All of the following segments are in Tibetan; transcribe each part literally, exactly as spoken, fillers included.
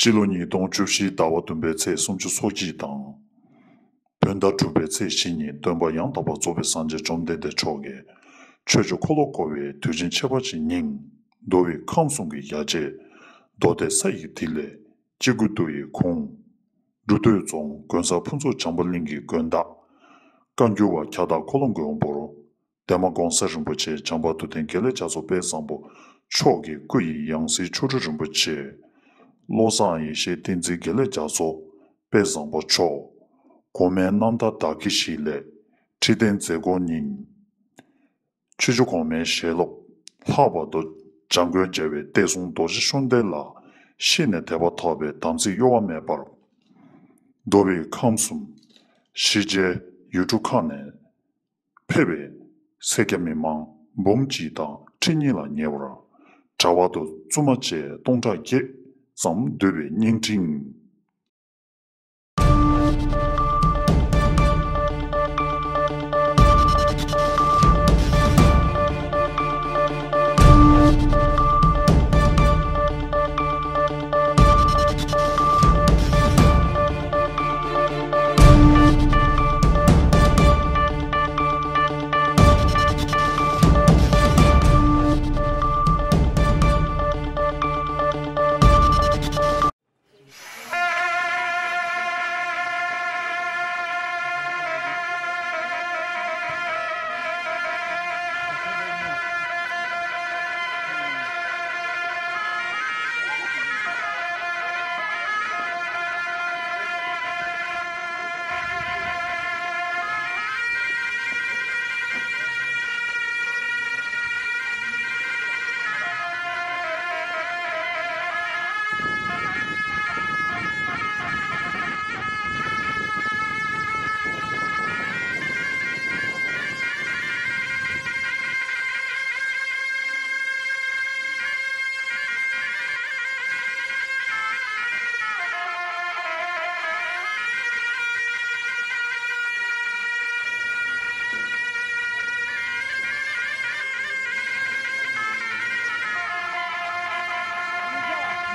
སྤྱི་ལོ་ཉིས་སྟོང་བཅུ་བཞི་ཟླ་བ་བདུན་པའི་ཚེས་སུམ་ཅུ་སོ་གཅིག་དང་། བོད་ཟླ་དྲུག་པའི་ཚེས་བཞི་ཉིན་སྟོན་པ་ཡང་དག་པར་རྫོགས་པའི་སངས་རྒྱས་བཅོམ་ལྡན་འདས་མཆོག་གིས་ཆོས་ཀྱི་འཁོར་ལོ་བསྐོར་བའི་དུས་ཆེན་ཁྱད་པར་ཅན་སྙིང་། མདོ་དབུས་ཁམས་གསུམ་གྱི་ཡ་གྱལ་མདོ་སྡེ་ས་ཡི་ཐིག་ལེ་སྤྱི་སྒོས་བསྡུ་ཡི་གུང་། འབྲུག་སྟོད་རྫོང་དགོན་གསར་ཕུན་ཚོགས་བྱམས་པ་གླིང་གི་དགོན་བདག་བཀའ་འགྱུར་བ་ཁྱབ་བདག་འཁོར་ལོ་མགོན་པོར། འདན་མ་ཀོང་གསལ་རིན་པོ་ཆེ། བྱམས་པ་རྡོར་གདན་དགེ་ལེགས་རྒྱ་མཚོ་དཔལ་བཟང་པོ་མཆོག་གི་སྐུ་ཡི་ཡང་སྲིད་མཆོག་སྤྲུལ་རིན་པོ་ཆེ། བློ་བཟང་ཡེ་ཤེས་བསྟན་འཛིན་དགེ་ལེགས་རྒྱ་མཚོ་དཔལ་བཟང་པོ་མཆོག་གོང་མའི་རྣམ་ཐར་བདག་གི་གཤིས་ལས་ཁྲི་སྟེང་མཛད་སྒོ་ཉིན། ཆོས་རྗེ་གོང་མའི་ཞལ་སློབ་ལྷག་པར་དུ་འཇམ་མགོན་རྒྱལ་བའི་གཏེར་སྲུང་རྡོ་རྗེ་བཤམས་གདན་ལ་ཤེས་ནས་དད་པ་ཐོབ་པའི་དམ་ཚིག་གཡོ་བ་མེད་པར། མདོ་དབུས་ཁམས་གསུམ་ཕྱི་རྒྱལ་ཡུལ་གྲུ་ཁག་ནས་ཕེབས་པའི་སེར་སྐྱ་མི་མང་འབུམ་གཅིག་དང་ཁྲི་གཉིས་ལ་ཉེ་བར། གྲྭ་པ་དང་བཙུན་མ་བཅས་སྟོང་ཕྲག་བརྒྱད་ཙམ་འདུས་པའི་བརྙན་འཕྲིན།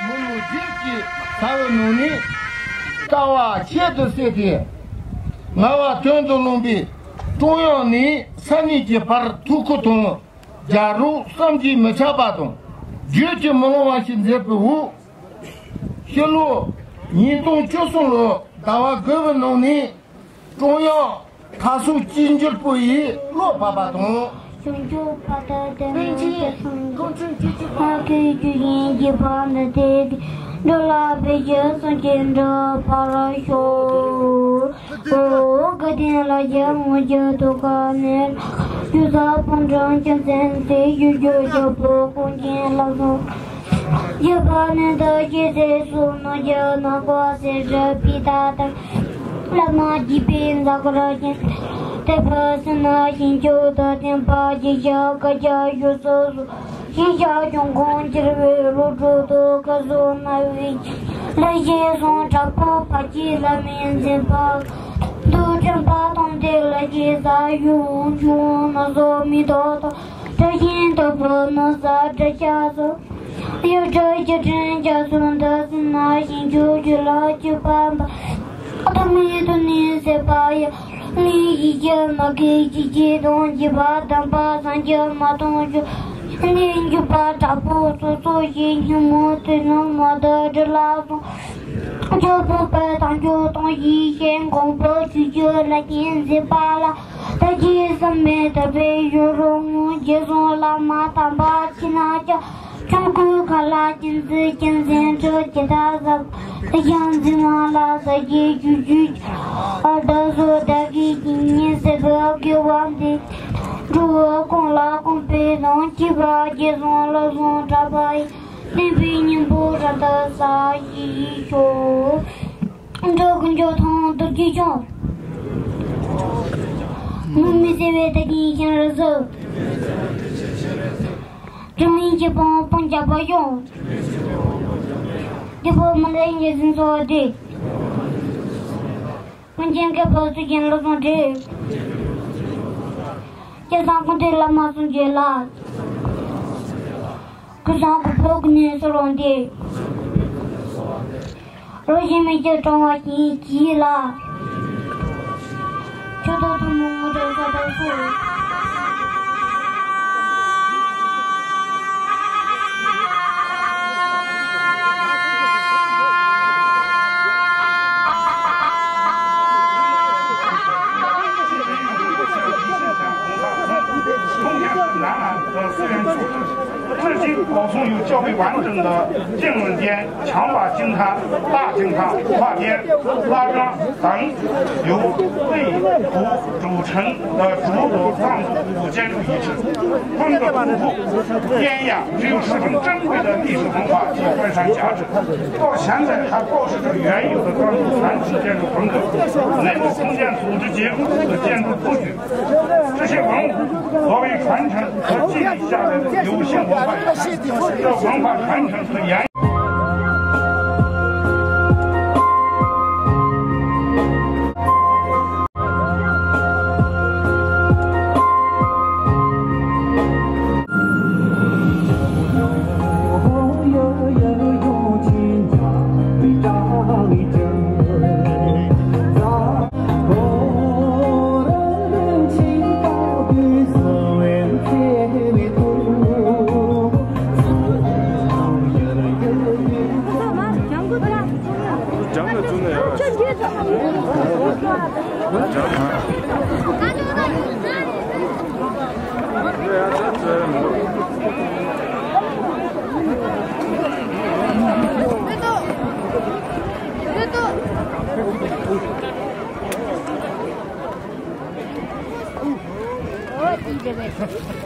མི་ལོ་རྒྱུས་ཀྱི་ས་བོན་ནང་ནས་ལྟ་བ་ཆེད་དུ་གསོས་ཏེ། ངལ་བ་དོན་དུ་བླངས་པའི་ཀྲུང་དབྱང་ནས་ས་གནས་ཀྱི་བར་ཐུགས་ཁུར་དང་། རྒྱལ་རོགས་བསམ་གྱིས་མི་ཁྱབ་པ་དང་བརྗོད་ཀྱིས་མི་ལང་བ་ཞིག་མཛད་པའི་འོག་ཕྱི་ལོ་ཉིས་སྟོང་བཅུ་གསུམ་ལོའི་ཟླ་བ་དགུ་པའི་ནང་ནས་ཀྲུང་དབྱང་མཐའ་སྲུང་གཅིག་གྱུར་པུའུ་ཡིས་བློ་བབས་པ་དང་། བྱང་ཆུབ་བར་དུ་བསྟན་པའི་སངས་རྒྱས་ཀྱི་ཞིང་གི་བར་དུ་བསྟན་ཏེ། འགྲོ་ལ་ཕན་ཕྱིར་སངས་རྒྱས་འགྲུབ་པར་ཤོག། ཨོ། དགའ་ལྡན་ལྷ་རྒྱལ་དངོས་ཀྱི་ཐུགས་ཀ་ནས། ཞུ་ས་ཕོ་བྲང་ཁྱིམ་མཚེས་ཚེ་ཞུ་རྒྱུ་རྒྱལ་པོ་ཀུན་མཁྱེན་ལ་སོགས། རྒྱལ་བ་ནི་ད་ཀྱི་ཚེ་སུ་ནོ་རྒྱ་ནག་པ་སེ་ར་པི་ཏ་དང་། བླ་མ་དགྱེས་པའི་འཛག་ར་ཅན། དད་པ་སེར་སྣ་ཞིང་སྐྱོང་དང་ལྡན་པ་རྗེ་ཞག་བཀའ་རྒྱ་ཞུ་ས་སོགས། ཤེས་བྱ་སྐྱོང་ཁུངས་གྱེར་བའི་བློ་གྲོས་དང་ཁ་སོ་སྣ་བའི་ལྷ་ཞལ་གསུང་དྲག་པོ་ཕ་ཁྱིའི་བླ་མའི་མཛད་པ། མདོ་ཁྲིམས་པ་དང་དེ་ལ་རྗེས་ས་ཡུལ་འོང་ཆུང་ན་སོགས་མི་ཐོག་ཐོག་དྲ་ཞིང་དོག་པོ་ནོ་ས་དྲ་ཤ་སོགས། ཡུལ་གྲུ་བཅུ་ཕྲན་བརྒྱ་གསུམ་དུ་སེར་སྣ་ཞིང་སྐྱོང་རྒྱུད་ལ་སྐྱོབ་པ་འབའ། ཐོག་མའི་དུས་ནས་སྲིད་པ་ཡི། ལུས་ཡིད་ཀྱི་མ་གི་ཅི་ཅི་དང་བགྱིས་པ་དམ་པ་སངས་རྒྱས་མ་དང་ཆོས་ནས་འཇུག་པ་དྲག་པོ་སོ་སོ་ཞིག་ཉིན་མོ་དུས་ནམ་མ་དག་འདྲི་ལ་སོང་། ཆོས་པོ་པའི་དང་ཆོས་དང་ཡིད་བཞིན་གོང་བུ་ཆུ་ཆུ་ལ་ཉིན་འཛིན་པ་ལ། ད་ཀྱི་བསམ་མེད་དད་པའི་ཡུལ་རོ་ངོ་རྗེས་བཟུང་བླ་མ་དམ་པ་ཁྱེད་ན་ཀྱང་། ཆོས་སྐུ་མཁའ་ལ་སྤྱན་གཟིགས་སྤྱན་གཟན་ཁྲི་ཇི་ལྟར་ཟབ། ཡང་འཛིན་མ་ལ་ས་ཀྱི་རྒྱུ་རྒྱུད་ཀྱི། ཨ་ད་སོ་ད་གི་སྤྱན་ཉིད་སྲིད་པའི་དགེ་བ་འདི། འགྲོ་བ་ཀུན་ལ་གོམས་པའི་དང་བཅས་པ་རྗེས་བཟུང་བློ་བཟང་གྲགས་པ་ཡི། བསྟན་པའི་སྙིང་པོ་རབ་ཏུ་གསལ་ཞིག་ཤོག། འགྲོ་ཀུན་འགྲོ་དང་རྡོ་རྗེ་འཆང་། མུ་མེད་བརྩེ་བའི་ཏིང་ངེ་འཆང་རབ་གསལ། དྲི་མེད་ཀྱི་དཔུང་དཔུང་བརྒྱ་པ་ཡོང་། བདུད་པོ་མ་ལུས་ཉེར་འཛིན་ཚོགས་འདི། ཀུན་མཁྱེན་མཁས་པ་ཚུལ་ཁྲིམས་བློ་བཟང་འདྲེས། སྐལ་བཟང་ཀུན་འདུས་བླ་མ་སངས་རྒྱས་ལ། ཀུན་བཟང་ཀུན་པོ་ཀུན་ནས་གསོལ་བ་འདེབས། རང་བཞིན་མེད་ཀྱི་སྤྲང་བ་ཞིག་གྱིས་ལ། ཁྱོད་དང་ཐུན་མོང་ངོ་སྤྲོད་བྱ་དགོས་སོ། 至今保存有较为完整的电文间、墙瓦金汤、大金汤、挂件、拉章等由魏、胡、周、陈的诸多藏族建筑遗址。他们的古朴典雅，具有十分珍贵的历史文化及观赏价值，到现在还保持着原有的藏族传统建筑风格。内部空间组织结构和建筑布局， 这些文物作为传承和记录下来的流行文化遗产，这文化传承和延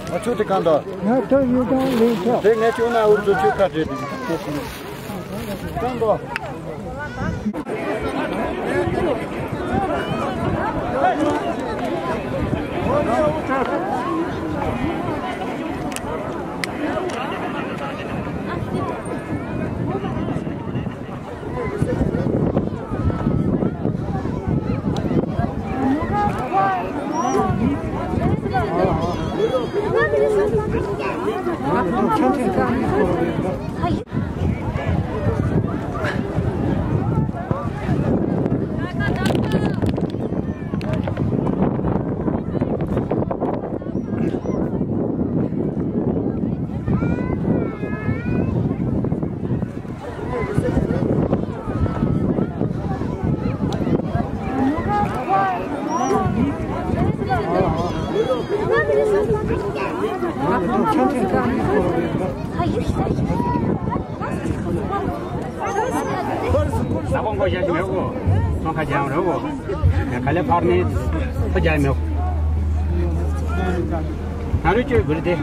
ང་ཚོ་དེ་གང་དུ། ང་ཚོ་ཡུལ་ལྗོངས་ལས་ཆོག་དེ་ངས་ཁྱོད་ན་འུར་ཚོ་ཁྱོད་ཁ་བྲལ་དུས། གང་དུ། ས་ཁོང་ཁོ་ཞག་ཞིག་ཡོད་གོ། ཚོང་ཁ་རྒྱག་རོགས་གོ། ཡང་ག་ལེ་ཕར་ནས་ཐུ་རྒྱག་མེད། ང་རུ་ཅོས་གུར་དེ།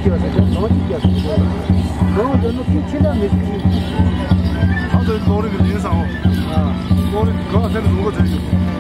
ཁྱེད་ལ་ཟེར་ཏེ་ནང་གཅིག་རྒྱབ་སོང་། ནང་དེ་ནི་ཁྱེད་ཕྱི་ལ་མི་ཟིག་ཅིག་ཨ་ཙི་རྟོགས་རིགས་ཀྱི་ལན་ཟ་འོ། ཨ། རྟོགས་རིགས་ཀྱི་ག་ཚད་ལ་བཟུང་གོ་ཚད་ཡོད།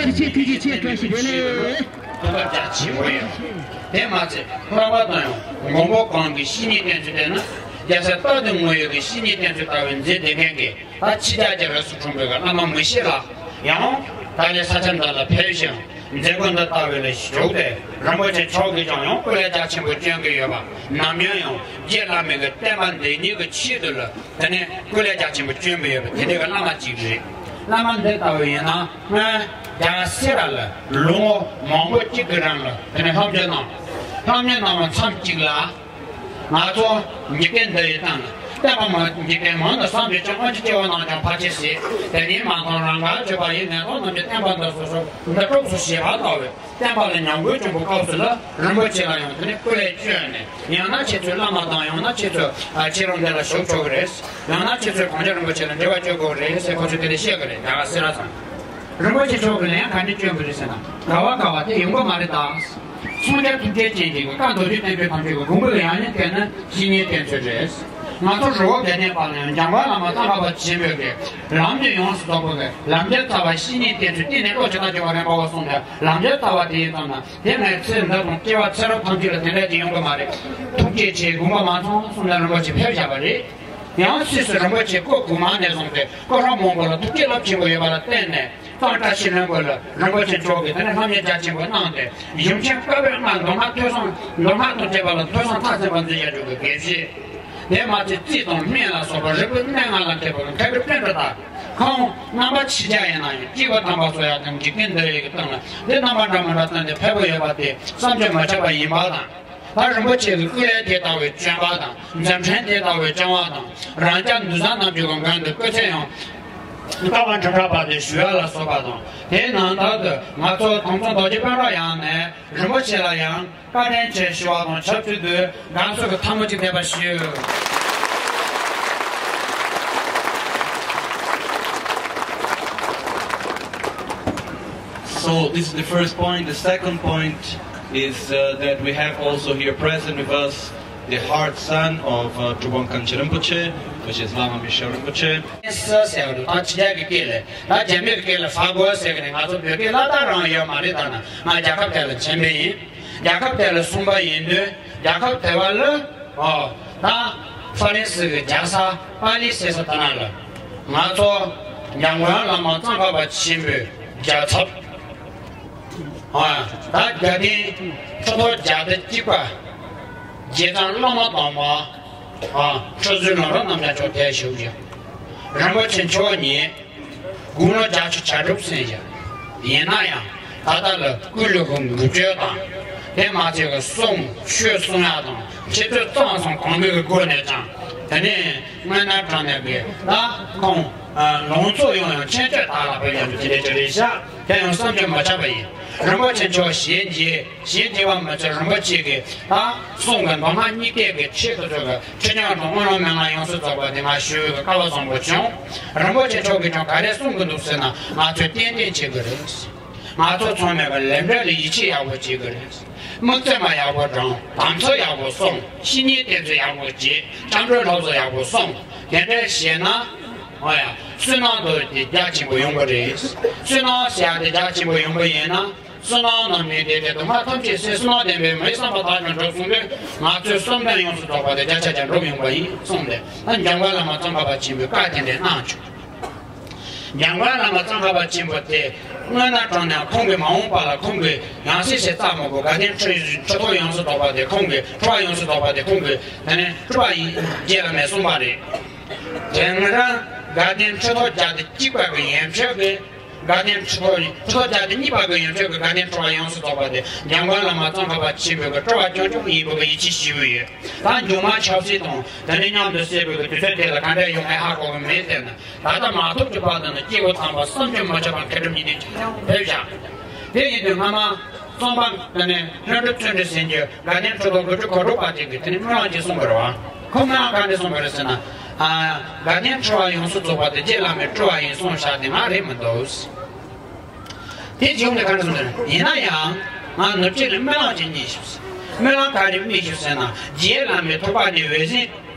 ཐུགས་རྗེ་ཆེ། བཀའ་དྲིན་ཆེ། ཐུགས་རྗེ་ཆེ། བཀྲ་ཤིས་བདེ་ལེགས། ཐུགས་རྗེ་ཆེ། དེ་མ་ཚད་འཕགས་པ་དང་ཡང་མགོན་པོ་གང་གི་བཤེས་གཉེན་བསྟེན་ཚུལ་དེ་ནི་རྒྱལ་སྲས་རྟག་ཏུ་ངུ་ཡོད་ཀྱི་བཤེས་གཉེན་བསྟེན་ཚུལ་ལྟ་བུའི་མཛད་དེ་མཁན་གྱི་ད་ཕྱི་རྒྱལ་གྱི་རིགས་སུ་འཁྲུངས་པའི་བླ་མ་མི་ཤེས་ལ་ཡང་ད་ལས་ས་ཆ་འདི་ལ་ཕེབས་ཤིང་མཛད་སྒོ་འདི་ལྟ་བུ་ལ་ཞུགས་ཏེ་རིན་པོ་ཆེ་མཆོག་གིས་ཀྱང་ཡང་སྐུ་ལས་རྒྱ་ཆེན་པོ་བསྐྱོན་གྱི་ཡོད་པ་ནམ་ཡང་ཡང་རྗེ་བླ་མའི་གི་བསྟན་པ་འདི་ཉིད་ཀྱི་ཆེད་དུ་ལ། དེ་ནས་སྐུ་ལས་རྒྱ་ཆེན་པོ་བསྐྱོན་པའི་ཡོད་པ་དེ་འདྲའི་བླ་མ་གཅིག་རེད། བླ་མ་འདི་ལྟ་བུ་ཡིན་ན་སྔོན་རྒྱལ་བ་སེ་ར་ལ་ལོ་ངོ་མང་པོ་གཅིག་གི་རིང་ལ་དེ་ནས་ལྷམ་གྱི་ནང་ལྷམ་གྱི་ནང་མ་མཚམས་གཅིག་ལ་ང་ཚོ་འཇིག་རྟེན་འདི་ཡི་སྟེང་ལ་ བསྟན་པ་མ་འཇིག་རྟེན་མང་དུ་བསམ་པའི་ཀྱང་། སྔོན་གྱི་སྐྱེ་བོ་རྣམས་ཀྱང་ཕལ་ཆེར་ཟད། དེ་ཉིད་མ་མཐོང་རང་དགར་གྱུར་པ་ཡི། ངན་སོང་རྣམས་ཀྱི་བསྟན་པ་འདི་སོ་སོར། འདི་གྲོགས་སུ་བྱེད་པ་ལྟ་བུའི། བསྟན་པ་ལ་ཉམས་རྒུད་བྱུང་བའི་སྐབས་སུ་ལ། རིན་པོ་ཆེ་ལ་ཡང་དེ་ནས་སྐུ་ལས་བསྐྱོན་ནས། ཡང་ན་ཁྱེད་ཚོའི་བླ་མ་དང་། ཡང་ན་ཁྱེད་ཚོ་ཨ་ཕྱི་རོལ་འདི་ལ་ཞུགས་ཆོག་གི་རེད། ཡང་ན་ཁྱེད་ཚོས་གངས་ཅན་རིན་པོ་ཆེ་ལ་འབྲེལ་བ་གཅོད་དགོས་རེད་ཟེར། ཁོ་ཚོས་དེ་འདྲ་བཤད་གི་རེད། རྒྱ་གར་སེ་ར་ཚང་། རིན་པོ་ཆེ་མཆོག་གིས་ལན་ག་འདྲ་བསྐྱོན་གི་རེད་ཟེར་ན། དགའ་བ་དགའ་བ་དེ་ཡོང་གི་མ་རེད་ད། སངས་རྒྱས་ཐུགས་རྗེ་ཅན་གྱི་བཀའ་མདོ་རྒྱུད་བསྟན་པའི་ཐམས་ཅད་ཀྱི་དགོངས་པ་ལ་ཡང་ཡང་བལྟས་ན་བཤེས་གཉེན་བསྟེན་ཚུལ་རེད། ང་ཚོ་རི་བོ་དགེ་ལྡན་པ་ལ་ཡང་འཇམ་མགོན་བླ་མ་གཙང་ཁ་པ་ཆེན་པོའི་གི་ལམ་གྱི་ཡོངས་སུ་རྫོགས་པ་གི་ལམ་རྒྱལ་རྩ་བ་བཤེས་གཉེན་བསྟེན་ཚུལ། གཏན་ནས་བློ་ཇི་ལྟར་སྐྱོ་བ་རན་པའོ་གསུངས་ཏེ། ལམ་རྒྱལ་རྩ་བ་དེ་ཡིན་ཙམ་ན། དེ་ངའི་ཚེ་འདི་དང་སྐྱེ་བ་ཚེ་རབས་ཐམས་ཅད་ལ་དེ་འདྲ་ཅིག་ཡོང་གི་མ་རེད། ཐུགས་རྗེ་ཆེ། དགོངས་པ་མ་ཚོམ་གསུངས་ནས་རིན་པོ་ཆེ་ཕེབས་བཞག་པ་རེད། ཡང་སུད་སི་རིན་པོ་ཆེ་སྐུ་གོང་མ་ནས་བཟུང་སྟེ་སྐུ་ཕྲེང་མང་པོ་ལ་ཐུགས་བསྐྱེད་རླབས་ཆེན་པོ་ཡོད་པ་ལ་བརྟེན་ནས། གཙང་བཀྲ་ཤིས་ལྷུན་པོ་ལ་རིན་པོ་ཆེ་མཆོག་གིས་དེ་ནས་ལྷ་མོའི་རྒྱ་ཆེན་པོ་གནང་སྟེ། ཞིང་ཆེན་བཀའ་པོད་ལྔ་མདོ་སྔགས་ཐོས་བསམ། མདོ་སྔགས་དང་བཅས་པ་ལ་ཐོས་བསམ་མཐར་ཕྱིན་པ་མཛད་ཡ་འགྲོ་གི་དགེ་བཤེས། དེ་མ་ཚད་རྩིས་དང་སྨན་ལ་སོགས་པ་རིག་པའི་གནས་ལྔ་ལ་མཁས་པ་མཁས་གྲུབ་བསྟན་འགྲོ་དང་། ཁོང་རྣམ་པ་ཆེ་ཆ་ཡིན་ན་ཡང་སྐྱེས་བུ་དམ་པ་སོགས་ཡག་དང་འཇིག་རྟེན་འདི་རིགས་ཀྱི་སྟེང་ལ་འདི་རྣམ་པ་འདྲ་མི་འདྲ་བསྟན་ཏེ་ཕེབས་པ་ཡོད་པ་དེ་བསམ་གྱིས་མི་ཁྱབ་པ་ཡིན་པ་དང་། ད་རིན་པོ་ཆེ་གི་སྐུ་ལས་དེ་ལྟ་བུའི་བྱོན་པ་དང་། མཛད་འཕྲིན་དེ་ལྟ་བུའི་བྱུང་བ་དང་། རང་ཅག་འདུས་བྱས་རྣམས་ཀྱི་མགོན་དུ་སྐུ་ཚེ་ཡང་བསྐལ་པ་འགྲིབ་གྲགས་པ་དེ་ཞུ་ཡ་ལ་སོགས་པ་དང་། དེའི་ནང་དག་ཏུ་ང་ཚོ་དམ་ཚོང་རྡོ་རྗེ་དཔོན་རབ་ཡང་ནས་རིན་པོ་ཆེ་ལ་ཡང་བཀའ་དྲིན་ཆེ་ཞུ་བ་དང་ཆབས་ཅིག་ཏུ་དགའ་བསུ་གི་ཐལ་མོ་ཅིག་འདེབས་པ་ཞུ། So this is the first point. The second point is uh, that we have also here present with us the heart son of uh, Trubang Kanchi Rinpoche, which is Lama Misha Rinpoche. ཟེར་བ་དང་ཕྱི་རྒྱལ་གྱི་སྐད་ལ། ད་རྒྱ་མིའི་སྐད་ལ་ཧྥ་གོ་ཟེར་གི་ནས། ང་ཚོ་བོད་སྐད་ལ་ད་རང་ཡོད་མ་རེད། ད་ན་ང་རྒྱལ་ཁབ་དེ་ལ་ཆེན་པོ་ཡིན། རྒྱལ་ཁབ་དེ་ལ་སུམ་པ་ཡིན་དུས། རྒྱལ་ཁབ་དེ་བ་ལ་ཨོ་ད་ཧྥ་རན་སི་གི་རྒྱལ་ས་པ་ལི་ཟེར་ས་དེ་ན་ལ་ང་ཚོ་འཇམ་མགོན་བླ་མ་གཙང་ཁ་པ་ཆེན་པོའི་རྒྱལ་ཚབ། ཨ་ད་དགའ་ལྡན་ཁྲི་ཐོག་བརྒྱ་དང་གཅིག་པ་རྗེ་བཙུན་བླ་མ་དམ་པ་ཨ་ཁྲི་ཟུར་ལམ་རིམ་རྣམ་རྒྱལ་མཆོག་དེ་བཞུགས་ཡོད། རིན་པོ་ཆེ་མཆོག་ཉིད་དགུང་ལོ་བརྒྱད་ཅུ་གྱ་དྲུག་ཟིན་ཡོད། ཡིན་ན་ཡང་ད་ལྟ་ལ་སྐུ་ལུས་ཁུངས་འགུལ་སྐྱོད་དང་། དེ་མ་ཚད་ཀྱི་གསུང་ཆོས་གསུང་ཡག་དང་། ཆེ་བསྟོད་གཙང་བཟང་གང་མོས་ཀྱི་སྒོ་ནས་ཀྱང་དེ་ནས་དངོས་གནས་དྲང་གནས་ཀྱི་ད་ཁོང་ལུང་ཚོ་ཡོང་ཡང་ཆེན་བཅོས་དག་ལ་བོད་ཡང་དེ་འདྲའི་ཅི་རེད་ཤག་དེ་ཡང་བསམ་གྱིས་མི་ཁྱབ་པ་ཡིན། རིན་པོ་ཆེ་མཆོག་ཞལ་མཇལ། ཞལ་མཇལ་བ་མ་ཚད་རིན་པོ་ཆེ་གི་ད་གསུང་གི་མདོ་སྔགས་གཉིས་ཀའི་གི་ཆེད་དུ་བཟོས་པའི་ཁྲིད་སྙིང་དང་དབུ་ལོང་མན་ངག་ཡོངས་སུ་རྫོགས་པ་དེ་ང་ཞུ་བའི་སྐལ་བ་བཟང་པོ་བྱུང་། རིན་པོ་ཆེ་མཆོག་གིས་ཀྱང་ག་རེ་གསུང་གི་འདུག་ཟེར་ན། ང་ཚོས་ཏན་ཏན་བྱེད་དགོས་རེད། ང་ཚོ་ཚང་མས་ཀྱི་ལས་འབྲས་ལ་ཡིད་ཆེས་ཡག་པོ་བྱེད་དགོས་རེད། དམིགས་བརྩེ་མ་ཡག་པོ་དྲངས། དམ་ཚིག་ཡག་པོ་སྲུང་། བཤེས་གཉེན་བསྟེན་ཚུལ་ཡག་པོ་བྱེད། སྐྱབས་འགྲོའི་སློབ་གསོ་ཡག་པོ་སྲུང་། དེ་འདྲ་བྱས་ན། ཨོ་ཡ། བསོད་ནམས་དེ་རྒྱ་ཆེན་པོ་ཡོང་གི་རེད། བསོད་ནམས་ཟེར་ཡ་དེ་རྒྱ་ཆེན་པོ་ཡོང་གི་ཡིན་ན། བསོད་ནམས་རྣམས་ནི་དེ་དེ་དུ་མ་ཐམས་ཅད་སེལ། བསོད་ནམས་ལྡན་པས་མི་བསམ་པ་དག་ཀྱང་འགྲུབ་གསུངས་ཏེ། ང་ཚོའི་བསམ་དོན་ཡོངས་སུ་རྫོགས་པ་དེ་བརྒྱ་ཆ་བརྒྱ་འགྲུབ་ཡོང་པ་ཡིན་གསུངས་ཏེ། ད་འཇམ་མགོན་བླ་མ་གཙང་ཁ་པ་ཆེན་པོས་བཀའ་དེ་འདྲ་གནང་བྱུང་། འཇམ་མགོན་བླ་མ་གཙང་ཁ་པ་ཆེན་པོ་དེ་དངོས་གནས་དྲང་གནས་ཁོང་གིས་མ་འོངས་པ་ལ་ཁོང་གི་ཡང་སྲིད་ཞེས་བཙག་མ་དགོས། དགའ་ལྡན་ཁྲི་ཁྲི་ཐོག་ཡོངས་སུ་རྫོགས་པ་དེ་ཁོང་གི། ཁྲི་པ་ཡོངས་སུ་རྫོགས་པ་དེ་ཁོང་གི་དེ་ནས་སྤྲུལ་པ་ཡིན། རྗེ་བླ་མས་གསུངས་པ་རེད། དེང་རང་དགའ་ལྡན་ཁྲི་ཐོག་བརྒྱ་དང་གཅིག་པ་གི་ཡན་ཆོད་ཀྱི། དགའ་ལྡན་ཁྲི་ཐོག་ཁྲི་ཐོག་བརྒྱ་དང་གཉིས་པ་གི་ཡན་ཆོད་ཀྱི་དགའ་ལྡན་ཁྲི་པ་ཡོངས་སུ་རྫོགས་པ་དེ་འཇམ་མགོན་བླ་མ་གཙང་ཁ་པ་ཆེན་པོའི་གི་སྤྲུལ་པ་རྐྱང་རྐྱང་ཡིན་པའི་གི་ཡིད་ཆེས་ཞུས་པ་ཡོད། ད་མཇུག་མ་ཆབ་སྲིད་དང་དེ་ནས་མཉམ་དུ་བསྲེས་པའི་གི་དུས་ཚོད་དེ་ལ་ག་འདྲ་ཡོང་ངས་ཧ་གོ་གི་མེད་ཟེར་ན། ད་ལྟ་མ་ཐུག་གི་བར་དུ་ནི་སྐྱེས་བུ་དམ་པ་བསམ་གྱིས་མི་ཁྱབ་པ་མཁས་གྲུབ་གཉིས་ལྡན་ཅིག་ཕེབས་བཞག་དེ་ཡིན་དུས་སྔ་མ་གཙང་པ་དེ་ནས་ལྷུན་གྲུབ་བརྩོན་འགྲུས་ཟེར་གྱི་དགའ་ལྡན་ཁྲི་ཐོག་དགུ་བཅུ་གོ་དྲུག་པ་དེ་གིས་དེ་ནས་སྨོན་ལམ་ཅིག་གསུངས་པ་རེད་བ། ཁོ་སྨོན་ལམ་ག་འདྲ་གསུངས་པ་རེད་ཟེར་ན། ཨ། དགའ་ལྡན་ཁྲི་པ་ཡོངས་སུ་རྫོགས་པ་དེ་རྗེ་བླ་མའི་སྤྲུལ་པ་ཡིན་གསུངས་བཞག་དེ་ང་རེད་མི་འདུག་དེ་བྱུང་ནས་ག་འདྲ་གསུངས་ཏེ། ཡིན་ན་ཡང་ང་ནུབ་ཕྱེད་ལ་སྨོན་ལམ་ཅིག་རྨིས་ཤོག་སྨོན་ལམ་ག་རེ་རྨིས་ཤོག་ཟེར་ན། རྗེ་བླ་མའི་ཐུགས་ཀ་ནས་འོད་ཟེར་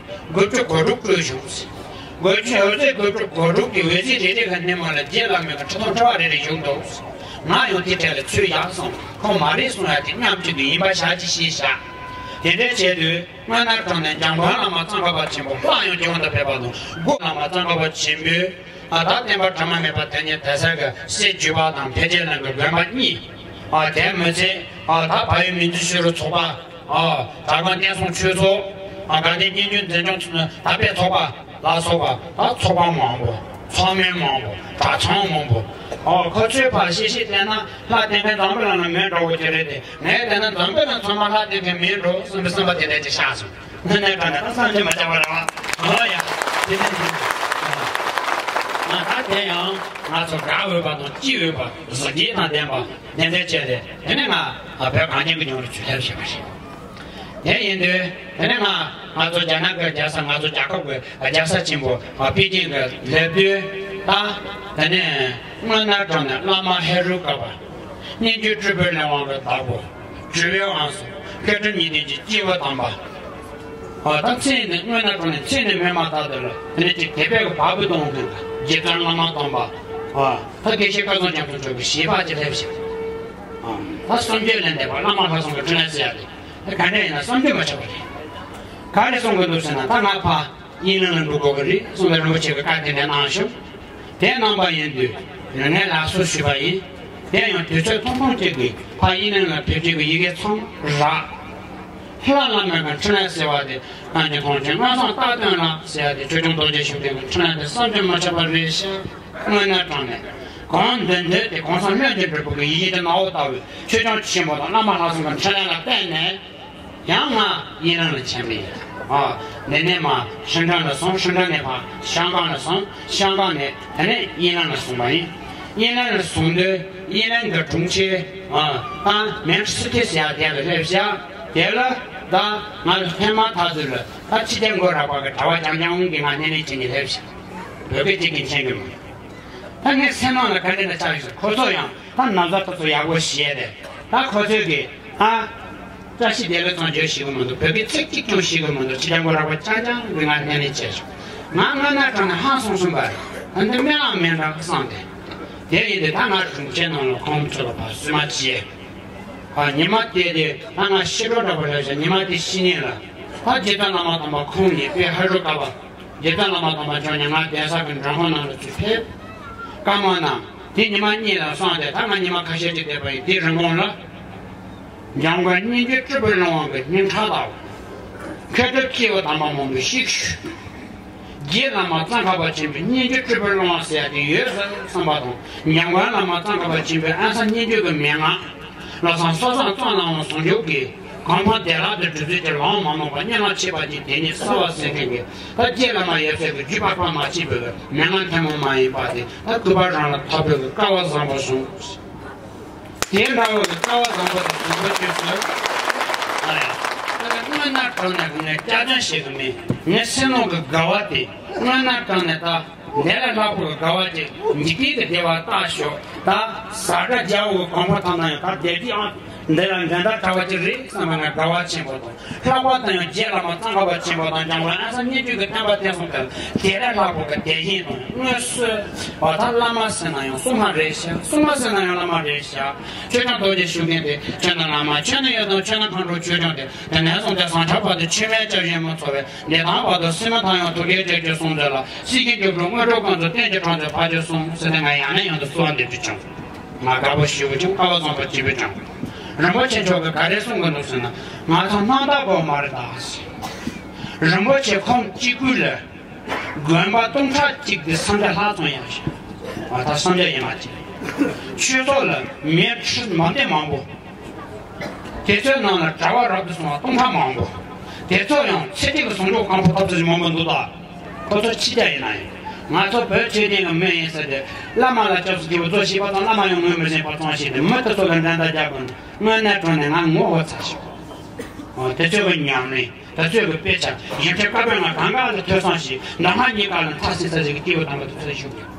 དགུ་བཅུ་གོ་དྲུག་སྤྲོས་བྱུང་ཟེར། དགུ་བཅུ། འོད་ཟེར་དགུ་བཅུ་གོ་དྲུག་གི་འོད་ཟེར་རེ་རེ་གི་སྣེ་མོ་ལ་རྗེ་བླ་མའི་གི་ཁྲི་ཐོག་ཁྲི་པ་རེ་རེ་བཞུགས་འདུག་ང་ཡང་དེ་གྲས་ལ་ཚུད་ཡག་སོང་། ཁོང་མ་རེད་གསུང་ཡ་དེ་མཉམ་གཅིག་ཏུ་ཡིན་པ་བཞག་ཅིག་ཤེས་བཞག་དེ་འདྲ་བྱས་དུས། སྔོན་ན་དྲང་ནས་འཇམ་མགོན་བླ་མ་གཙང་ཁ་པ་ཆེན་པོ་ལྷ་ཡང་སྐྱོང་དུ་ཕེབས་པ་དང་། སྒོ་བླ་མ་གཙང་ཁ་པ་ཆེན་པོས་ཨ་ད་བསྟན་པ་དྲི་མ་མེད་པ་དེ་ཉིད་དེ་སར་གྱི་སྲས་བརྒྱུད་པ་དང་འཕེལ་རྒྱས་གླིང་གི་དགོན་པ་གཉིས། ཨ་དེ་མི་ཚད་ཨ་ད་བལ་ཡུལ་མིང་རྫོང་ཆོས་རིག་ཚོགས་པ། ཨ་གྲྭ་ཚང་བསྟན་སྲུང་ཆོས་ཚོགས། ཨ་དགའ་ལྡན་སྙན་བརྒྱུད་འཛིན་སྐྱོང་དར་སྤེལ་ཚོགས་པ་ལ་སོགས་པ། ད་ཚོགས་པ་མང་པོ། ཚོགས་མི་མང་པོ། གྲྭ་ཚང་མང་པོ། ཨ་ཁོ་ཚོས་ཕར་ཤེས་ཤེས་བལྟས་ན་ལྷ་བསྟེན་མཁན་འཛམ་བུ་གླིང་ལ་མེད་འགྲོ་གི་དེ་རེད་དེ། ངས་བལྟས་ན་འཛམ་བུ་གླིང་ཚང་མ་ལྷ་བསྟེན་མཁན་མེད་འགྲོ་བསམ་པའི་བསམ་པ་དེ་འདྲ་ཅིག་ཤར་སོང་། དངོས་གནས་དྲང་གནས་ད་བསམ་གྱིས་མི་ཁྱབ་པ་རེད་བ། ཨོ་ཡ། དེ་ནས་ང་ད་དེ་ཡང་ང་ཚོ་དགའ་འོས་པ་དང་སྐྱིད་འོས་པ་གཟི་བརྗིད་དང་ལྡན་པ་གདན་འདྲེན་བྱས་ཏེ། དེ་ནས་ང་བོད་གངས་ཅན་གྱི་ལྗོངས་ལ་ཆོས་ལེགས་བྱས་པ་རེད། དེ་ཡིན་དུས་དེ་ནས་ང་ང་ཚོ་རྒྱ་ནག་གི་རྒྱལ་ས། ང་ཚོ་རྒྱལ་ཁབ་ཀྱི་རྒྱལ་ས་ཆེན་པོ་པེ་ཅིང་གི་སླེབས་དུས། ད་དེ་ནས་སྔོན་གནས་དྲུང་ནས་བླ་མ་ཧེ་རུ་ཀ་པ། སྙན་བརྒྱུད་སྤྲུལ་པའི་ལས་དབང་གི་བདག་པོ། ཇོ་བོའི་དབང་སོ། མཁས་གྲུབ་གཉིས་ལྡན་གྱི་སྐྱེས་བུ་དམ་པ། ཨ། ད་མཚན་ནི་སྔོན་གནས་དྲུང་ནས་མཚན་ནི་སྔོན་མ་དག་ཏུ་ལ། དེ་ནས་ཅིག་དད་པའི་གི་བ་སྤུ་གཏོང་མཁན་གྱི་རྗེ་བཙུན་བླ་མ་དམ་པ། ཨ། ད་དགེ་བཤེས་སྐལ་བཟང་རྒྱ་མཚོ་མཆོག་གི་བཞེད་པ་ཅིག་སླེབས་ཤིང་། ཨ། ད་གསུང་ཆོས་ལེན་བསྡད་པ་བླ་མ་ལྷ་སྲུང་གི་འཕྲིན་ལས་ཟེར་ཡ་དེ། དེ་ག་འདྲ་ཡིན་ན་བསམ་གྱིས་མི་ཁྱབ་པ་རེད། ག་རེ་གསུང་གི་འདུག་ཟེར་ན། ད་ང་ཕ་དབྱིན་གླིང་ལ་འགྲོ་དགོས་ཀྱི་རེད་གསུངས་ཏེ་རིན་པོ་ཆེ་གིས་བཀའ་དེ་འདྲ་གནང་བྱུང་། དེ་གནང་པ་ཡིན་དུས་ངས་ལགས་སོ་ཞུས་པ་ཡིན། དེ་ཡང་དུས་ཚོད་ཐུང་ཐུང་གཅིག་གིས་ཕ་དབྱིན་གླིང་ལ་ཕེབས་རྒྱུ་གི་ཡི་གེ་ཚང་རག། ལྷ་བླ་མའི་གི་འཕྲིན་ལས་ཟེར་བ་དེ་གང་གི་མཐོང་ཆེན་མངོན་སུམ་རྟགས་སྟོན་ལ་ཟེར་ཡ་དེ་ཆོས་སྐྱོང་རྡོ་རྗེ་ཤུགས་ལྡན་གྱི་འཕྲིན་ལས་དེ་བསམ་གྱིས་མི་ཁྱབ་པ་རེད་ཤག། སྔོན་གནས་དྲུང་ནས་གང་འདོད་འདོད་དེ་གོང་ས་ལྷུན་གྱིས་གྲུབ་པའི་གི་ཡིད་ཀྱི་ནང་དུ་ལྟ་བུའི་ཆོས་སྐྱོང་ཆེན་པོ་དང་བླ་མ་ལྷ་སྲུང་གི་འཕྲིན་ལས་ལ་བརྟེན་ནས། ཡང་ང་དབྱིན་གླིང་ལ་ཕྱིན་པ་ཡིན། ཨ། འདི་ནས་མར་ཧྲིན་ཀྲང་ལ་སོང་། ཧྲིན་ཀྲང་ནས་ཕར་ཤང་ཀང་ལ་སོང་། ཤང་ཀང་ནས་དེ་ནས་དབྱིན་གླིང་ལ་སོང་པ་ཡིན། དབྱིན་གླིང་ལ་སོང་དུས་དབྱིན་གླིང་གི་དྲུང་ཆེ། ཨ། ད་མེང་སི་ཐི་ཟེར་ཡ་དེ་ལ་སླེབས་ཤག། དེ་ལ་ད་ང་ལ་ཧེ་མ་ཐག་ཚོད་ལ་ད་ཕྱི་རྒྱལ་མགོ་རག་པ་གི་གྲྭ་པ་རྐྱང་རྐྱང་གིས་ང་སྣེ་ལེན་བྱས་ནས་སླེབས་ཤག། བོད་སྐད་ཅིག་གིས་མཁྱེན་གི་མི་འདུག། ད་ངའི་སེམས་ནང་ལ་ག་འདྲ་འདྲ་ཆགས་ཡོད་ཟེར། ཁོ་ཚོ་ཡང་ད་ན་བཟའ་དེ་ཚོ་ཡག་པོ་བཞེས་ཏེ། ད་ཁོ་ཚོས་གི། ཨ། བཀྲ་ཤིས་བདེ་ལེགས་ཙམ་བརྗོད་ཤེས་གི་མི་འདུག། བོད་སྐད་ཚིག་གཅིག་ཀྱང་ཤེས་གི་མི་འདུག། ཕྱི་རྒྱལ་མགོ་རག་པ་རྐྱང་རྐྱང་གིས་ང་སྣེ་ལེན་བྱས་བྱུང་། ང་སྔོན་གནས་དྲུང་ནས་ཧང་སངས་སོང་པ་རེད། ཨ། འདི་སྨོན་ལམ་མིན་འདྲ་བསམ་སྟེ། དེ་ཡིན་དུས་ད་ང་དྲུང་ཆེ་རྣམས་ལ་ཁོང་ཚོ་ལ་ཕར་བསུ་མ་བྱས། ཨ། ཉི་མ་དེ་དེ་ད་ང་ཤི་འགྲོ་འདྲ་པོ་རེད་ཤག། ཉི་མ་དེ་ཤི་ཉིན་ལ་ད་རྗེ་བཙུན་བླ་མ་དམ་པ་ཁོང་ཉིད་དཔལ་ཧེ་རུ་ཀ་པ། རྗེ་བཙུན་བླ་མ་དམ་པ་མཆོག་ཉིད་ང་གདན་ས་གི་མགྲོན་ཁང་ནང་ལ་ཚུར་ཕེབས། བཀའ་མོལ་གནང་། དེ་ཉི་མ་གཉིས་ལ་སོང་སྟེ་ད་ང་ཉི་མ་ཁ་ཤས་ཅིག་བསྡད་པ་ཡིན། དེའི་རིང་གོང་ལ། འཇམ་མགོན་སྙན་བརྒྱུད་སྤྲུལ་པའི་ལྷ་དབང་གི་སྙན་གྲགས་དང་། མཁས་གྲུབ་སྐྱེས་བུ་དམ་པ་མང་པོས་གཤེགས་ཞུས། རྗེ་བླ་མ་ཙོང་ཁ་པ་ཆེན་པོའི་སྙན་བརྒྱུད་སྤྲུལ་པའི་ལྷ་དབང་ཟེར་ཡ་དེ་ཡོད་ཟེར་བསམ་པ་དང་། འཇམ་མགོན་བླ་མ་ཙོང་ཁ་པ་ཆེན་པོའི་ཨ་གསར་སྙན་བརྒྱུད་ཀྱི་མན་ངག། ལམ་སང་སོ་བཟང་བཙོན་ནང་ཟུང་འཇུག་གིས་གོ་འཕང་བདེ་བླག་ཏུ་སྒྲུབ་ཚུལ་གྱི་ལམ་མ་ནོར་བར་སྙན་ལམ་ཆེ་བ་ཅིག་དེ་ཉིད་གསལ་བར་གསལ་མཁན་གྱི། ད་རྗེ་བླ་མ་ཡབ་སྲས་ཀྱི་བརྒྱུད་པ་སྤང་མ་མཆིས་པའི་མན་ངག་ཐུན་མོང་མ་ཡིན་པ་དེ། ད་སྐུ་པར་རང་ལ་ཕབ་པའི་སྐལ་བ་བཟང་པོ་བྱུང་། དེ་འདྲ་བའི་སྐལ་བ་བཟང་པོ་དེ་བཟང་པོ་སྐྱེས་སོ། ཨ་ཡ། ད་ལྟ་སྔོན་གནས་དྲུང་ནས་ངས་སྐྱག་རྫུན་བཤད་གི་མེད། ངའི་སེམས་ནང་གི་དགའ་བ་དེ། སྔོན་གནས་དྲུང་ནས་ད། འདི་ལས་ལྷག་པའི་དགའ་བ་ཅིག་འཇིག་རྟེན་གྱི་བདེ་བ་ལྟ་ཞོག། ད་ཟ་དགའ་རྒྱལ་པོའི་གོ་འཕང་ཐོབ་ན་ཡང་ད་བདེ་སྐྱིད་ཨང་འདི་ལ་འགྲན་ཟླ་བྲལ་བ་ཅིག་རེད་བསམ་པ་ན་དགའ་བ་ཆེན་པོ་དང་། ལྷག་པར་དུ་ཡང་རྗེ་བླ་མ་ཙོང་ཁ་པ་ཆེན་པོ་དང་འཇམ་དབྱངས་ཨ་གསར་སྙན་བརྒྱུད་ཀྱི་བསྟན་པ་དེང་སང་དུ་དེ་ལས་ལྷག་པའི་བདེ་སྐྱིད་དང་དངོས་སུ་འོ་ད་བླ་མ་ཟེར་ན་ཡང་སྲུང་མ་རེད་ཤག། སྲུང་མ་ཟེར་ན་ཡང་བླ་མ་རེད་ཤག། ཆོས་སྐྱོང་རྡོ་རྗེ་ཤུགས་ལྡན་དེ་ཆོས་ནི་བླ་མ། ཆོས་ནི་ཡོན་ཏན་ཆོས་ནི་མཁའ་འགྲོ་ཆོས་སྐྱོང་དེ། དེ་ནས་བཟུང་སྟེ་ཟངས་ཁྲག་བར་དུ་འཆི་མེད་སྐྱབས་གཞན་མི་འཚོལ་བའི། བདེ་དང་བར་དུ་སྲིད་མི་མཐའ་ཡང་ཐུགས་རྗེ་ཆེ་ཞུ་གསུངས་མཛོད་ལ། སྲིད་ཞིའི་འགྲོ་དྲུག་དངོས་གྲུབ་ཀུན་ཏུ་བརྟན་གྱུར་གྲོགས་མཛད་ཕ་ཆོས་གསུམ་ཟེར་ཏེ་ང་ཡང་ནས་ཡང་དུ་གསོལ་བ་འདེབས་རྒྱུ་བྱུང་། ང་དགའ་པོ་ཞེ་པོ་བྱུང་། སྐལ་བ་བཟང་པོ་སྐྱེས་པོ་བྱུང་། རིན་པོ་ཆེ་མཆོག་གིས་ག་རེ་གསུང་གི་འདུག་ཟེར་ན། ང་ཚོ་སྣང་དག་པོ་མ་རེད་ད་ཟེར། རིན་པོ་ཆེ་ཁོང་གཅིག་པུ་ལ་དགོན་པ་སྟོང་ཕྲག་གཅིག་གི་སངས་རྒྱས་ལྷ་ཙམ་ཡང་ཞིག། ང་ད་སངས་རྒྱས་ཡིན་མ་ཅིག། ཆོས་ཚོགས་ལ་མི་ཁྲི་མ་འདི་མང་པོ། དེ་ཚོའི་ནང་ལ་གྲྭ་བ་རབ་ཏུ་བྱུང་བ་སྟོང་ཕྲག་མང་པོ། དེ་ཚོ་ཡང་ཚེ་གཅིག་གི་ཟུང་འཇུག་གང་པོ་ཐོབ་ཚུལ་མང་པོ་འདུག་ད། ཁོ་ཚོ་ཕྱི་རྒྱལ་ཡིན་ན་ཡང་། ང་ཚོ་བོད་ཆོས་ལྡན་གྱི་མི་ཡིན་ཟེར་ཏེ། བླ་མ་ལ་སྐྱབས་སུ་མཆིའོ་ཅོག་བྱས་པ་དང་བླ་མ་ཡང་ངོ་མི་ཤེས་པ་ཙམ་བྱས་ཏེ་མི་དེ་ཚོ་ལ་འགྲན་ཟླ་རྒྱག་དགོས་ན། དངོས་གནས་དྲང་གནས་ང་ངོ་ཚ་ཞིག། འོ་དེ་ཚོའི་གི་ཉམས་ལེན། དེ་ཚོའི་གི་དཔེ་ཆ། ཡིག་ཆ་བཀའ་པོད་ང་གང་ག་ལ་ཐོས་བསམ་ཞིག། འདྲ་མ་གཉིས་ཀ་ལ་མཐའ་སྲིད་ས་ཞིག་གི་སྐྱེས་བུ་དམ་པ་དེ་ཚོ་ཞུགས་ཡོད།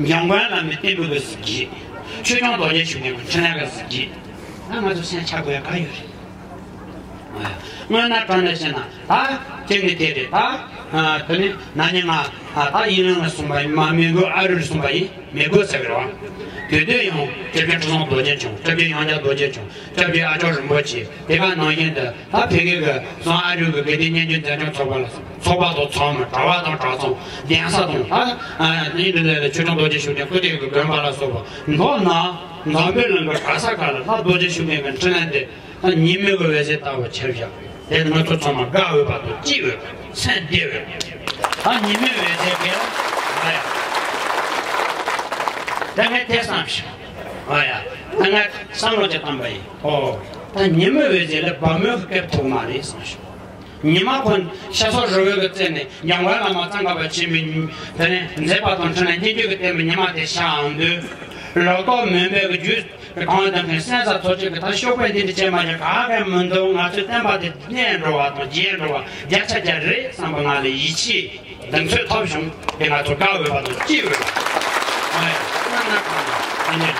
འཇམ་མགོན་བླ་མའི་བསྟན་པའི་གི་གཟི་བརྗིད། ཆོས་སྐྱོང་རྡོ་རྗེ་ཤུགས་ལྡན་གྱི་འཕྲིན་ལས་ཀྱི་གཟི་བརྗིད། ད་ང་ཚོ་སེམས་ཆགས་དགོས་ཡ་ག་ཡོད་རེད། དངོས་གནས་དྲང་གནས་བཤད་ན་ད་དེ་ནི་དེ་རེད་ད། དེ་ནི་ན་ནིང་ང་ད་དབྱིན་གླིང་ལ་སོང་པ་ཡིན། མ་མི་དགོས་ཨ་རི་ལ་སོང་པ་ཡིན། མི་དགོས་ཟེར་གི་རེད་བ། དེ་དུས་ཡང་སྐྱབས་རྗེ་ཁྲི་སྲོང་རྡོ་རྗེ་འཆང་། སྐྱབས་རྗེ་ཡང་རྒྱལ་རྡོ་རྗེ་འཆང་། སྐྱབས་རྗེ་ཨ་ཅོག་རིན་པོ་ཆེ། དེ་ག་ནང་བཞིན་དུ་ད་བོད་སྐད་ཀྱི་བཟང་ཨ་རུ་གི་དགེ་ལྡན་སྙན་བརྒྱུད་འཛིན་སྐྱོང་ཚོགས་པ་ལ་སོགས། ཚོགས་པ་དང་ཚོགས་མི། གྲྭ་བ་དང་གྲྭ་ཚང་། གདན་ས་དང་། ད་ཨ་ནི་འདི་ལ་ཆོས་སྐྱོང་རྡོ་རྗེ་ཤུགས་ལྡན་སྐུ་དེ་གི་དགོན་པ་ལ་སོགས་པ་མདོར་ན་འཛམ་བུའི་གླིང་གི་ག་ས་ག་ལ་ལྷ་རྡོ་རྗེ་ཤུགས་ལྡན་གྱི་འཕྲིན་ལས་འདི་ད་ཉི་མའི་གི་འོད་ཟེར་ལྟ་བུ་ཁྱབ་བཞག། དེ་ང་ཚོ་ཚང་མ་དགའ་འོས་པ་དང་སྐྱིད་འོས་པ། སེམས་བདེ་འོས་པ། ད་ཉི་མའི་འོད་ཟེར་གྱིས་ང་ཡ། ད་ངས་དེ་བསམ་བྱུང་། ཨ་ཡ། ད་ངས་བསམ་བློ་ཅིག་བཏང་པ་ཡིན། ཨོ། ད་ཉི་མའི་འོད་ཟེར་ལ་བ་མོའི་སྐེད་ཐུག་མ་རེད་བསམ་བྱུང་། ཉི་མ་ཁོ་ཤ་སོགས་རི་བོའི་གི་རྩེ་ནས་འཇམ་མགོན་བླ་མ་གཙང་ཁ་པ་ཆེན་པོའི་དེ་ནས་མཛད་པ་དང་འཕྲིན་ལས་སྙན་བརྒྱུད་ཀྱི་བསྟན་པའི་ཉི་མ་དེ་ཤར་འོང་དུས། ལོ་ཏོག་མུན་པའི་གི་རྒྱུད་གང་དང་མཁན་སེམས་ས་ཚོ་གཅིག་གི་ད་ཤོག་པའི་འདི་འདྲ་བྱས་མ་བྱས་ག་གེ་མི་འདུག་ང་ཚོའི་བསྟན་པ་དེ་གནས་འགྲོ་བ་དང་རྒྱས་འགྲོ་བ་བརྒྱ་ཆ་བརྒྱ་རེད་བསམ་པ་ང་ལ་ཡིད་ཆེས་གདེང་ཚོད་ཐོབ་བྱུང་དེ་ང་ཚོ་དགའ་འོས་པ་དང་སྐྱིད་འོས་པ། ཨོ་ཡ། ང་ང་གང་ལ་ཨ་ནི།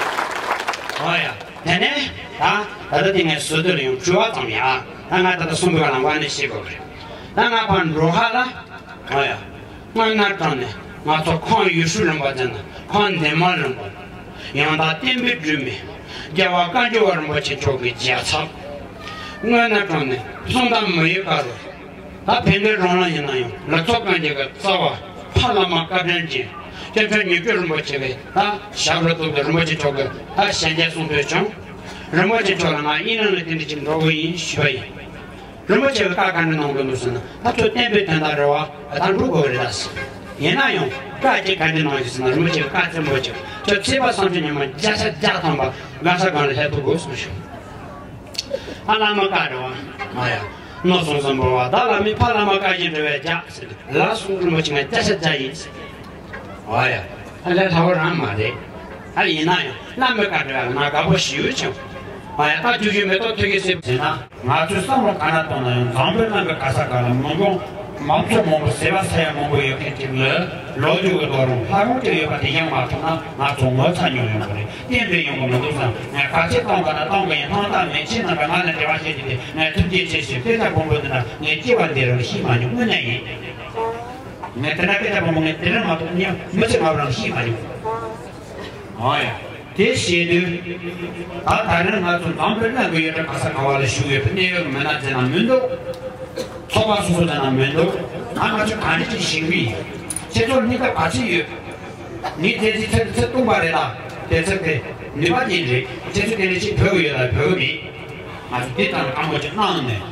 ཨོ་ཡ། དེ་ནས་ད་ད་ལྟ་དེ་ངས་ཟུར་དུ་ལ་ཡང་དྲི་བ་ཙམ་ཡ། ད་ང་ད་ལྟ་གསུང་པའི་བར་ལ་དབང་ནས་བཤད་དགོས་རེད། ད་ང་ཕར་འགྲོ་ཁ་ལ། ཨོ་ཡ། སྔོན་ན་དྲང་ནས་ང་ཚོ་ཁམས་ཡུལ་ཤུལ་ལུང་པ་ཟེར་ན་ཁམས་འདན་མ་ལུང་པ། ཡང་དག་བསྟན་པའི་སྒྲོན་མེ། རྒྱལ་བ་བཀའ་འགྱུར་བ་རིན་པོ་ཆེ་མཆོག་གི་རྒྱལ་ཚབ། སྔོན་ན་དྲང་ནས་གསུང་དང་མི་ཡི་བཀའ་རུ། ད་བན་དེ་རང་ལ་ཡིན་ན་ཡང་ལ་ཚོགས་གང་རྒྱལ་གྱི་རྩ་བ་ཕ་བླ་མ་བཀའ་དྲིན་ཅན། སྐྱབས་མཆོག་ཉེར་སྤྱོད་རིན་པོ་ཆེ་གི་ད་ཞབས་ལ་གཏུགས་ཏེ་རིན་པོ་ཆེ་མཆོག་གི་ད་ཞལ་མཇལ་གསུང་ཐོས་བྱུང་། རིན་པོ་ཆེ་མཆོག་ལ་ང་དབྱིན་ལན་ལ་དེ་འདྲ་ཅིག་འགྲོ་གི་ཡིན་ཞུས་པ་ཡིན། རིན་པོ་ཆེ་གི་བཀའ་ག་འདྲ་གནང་དགོས་འདུག་ཟེར་ན་ད་ཁྱོད་བསྟན་པའི་དོན་དག་རེད་བ་ད་འགྲོ་དགོས་རེད་ད་ཟེར། ཡིན་ན་ཡང་བཀའ་ཅིག་ག་འདྲ་གནང་ཡོད་ཟེར་ན་རིན་པོ་ཆེ་གི་བཀའ་བཙན་པོ་ཅིག་ཁྱོད་ཚེས་པ་སུམ་ཅུ་ཉི་མ་བརྒྱ་ཆ་བརྒྱ་ཐམ་པ་གང་ས་གང་ལ་སླེབས་ཐུབ་དགོས་གསུངས་ཤོག་ཨ་བླ་མ་བཀའ་འགྲོ་བ། མ་ཡ། མནོ་སོང་སོང་འབོར་བ་ད་བླ་མའི་ཕ་བླ་མ་བཀའ་བཞིན་འགྲོ་བའི་རྒྱ་ཟེར་ལ་སོང་རིན་པོ་ཆེ་ང་བརྒྱ་ཆ་བརྒྱ་ཡིན་ཟེར། ཨ་ཡ། ཨ་ལས་ལྷ་བ་རང་མ་རེད། ཨ་ཡིན་ན་ཡང་བླ་མའི་བཀའ་འགྲོ་བ་ང་དགའ་པོ་ཞེ་པོ་བྱུང་། ཨ་ཡ་ད་ཁྱོད་ཀྱིས་མེ་ཏོག་ཐུགས་ཀྱི་སེམས་ཟེར་ན། ང་ཚོས་བསམ་བློ་ག་ན་གཏོང་ན་ཡང་འཛམ་བུའི་གླིང་གི་ག་ས་ག་ལ་མི་འབོར་མང་ཚོགས་མང་པོ་ཟེར་བ་ས་ཡ་མང་པོ་ཡོད་མཁན་ཅིག་ལ་ལོ་རྒྱུས་ཀྱི་རྡོ་རིང་ལྷ་ཁང་དེ་ཡོད་པ་དེ་ཡང་མ་མཐོང་ན་ང་ཚོ་ངོ་ཚ་མྱོང་ཡོང་གི་རེད། གཏན་དུ་ཡོང་གི་མི་འདུག་བསམ། ངས་ག་ཚོད་གཏོང་དགོས་ན་གཏོང་གི་ཡིན། གཏོང་སྟངས་མེད་ཕྱིན་ན་ང་ལ་འབྲེལ་བ་བྱེད་རྒྱུ་དེ་ངས་ཐུགས་རྗེ་ཆེ་ཞུ། སྐད་ཆ་དགོངས་པ་འདི་འདྲ་ངས་སྐྱེ་བ་འདི་རུ་ཤེས་མ་མྱོང་། དངོས་གནས་ཡིན། ངས་དེ་འདྲ་སྐད་ཆ་དགོངས་པ་ངས་དེ་རིང་མ་གཏོགས་ཉམས་མི་ཚེ་མ་རང་ཤེས་མ་མྱོང་། ཨོ་ཡ། དེ་བཤད་དུས། ད་ད་རིང་ང་ཚོ་འཛམ་བུའི་གླིང་གི་ཡུལ་གྲུ་ག་ས་ག་བ་ལ་བཞུགས་ཡོད་པའི་གནད་ཡོད་མི་སྣ་ཟེར་ན་མི་འདུག་ཚོགས་པ་སོ་སོ་ཟེར་ན་མི་འདུག་ང་ང་ཚོ་ག་འདྲ་ཅིག་ཞིག་པས། ཁྱེད་ཚོར་སྙིང་སྟོབས་ག་ཚོད་ཡོད། ངས་དེ་ཚེ་ཚེ་ཚེ་སྟོང་པ་རེད་ད། དེ་ཚེ་དེ་ནུས་པ་ཅན་རེད། ཁྱེད་ཚོ་དེ་འདྲ་ཅིག་བོད་ཀྱི་ཡོད་ལ་བོད་ཀྱི་མེད། ང་ཚོ་འདི་ལྟར་དཀའ་མོ་ཅིག་གནང་ནས།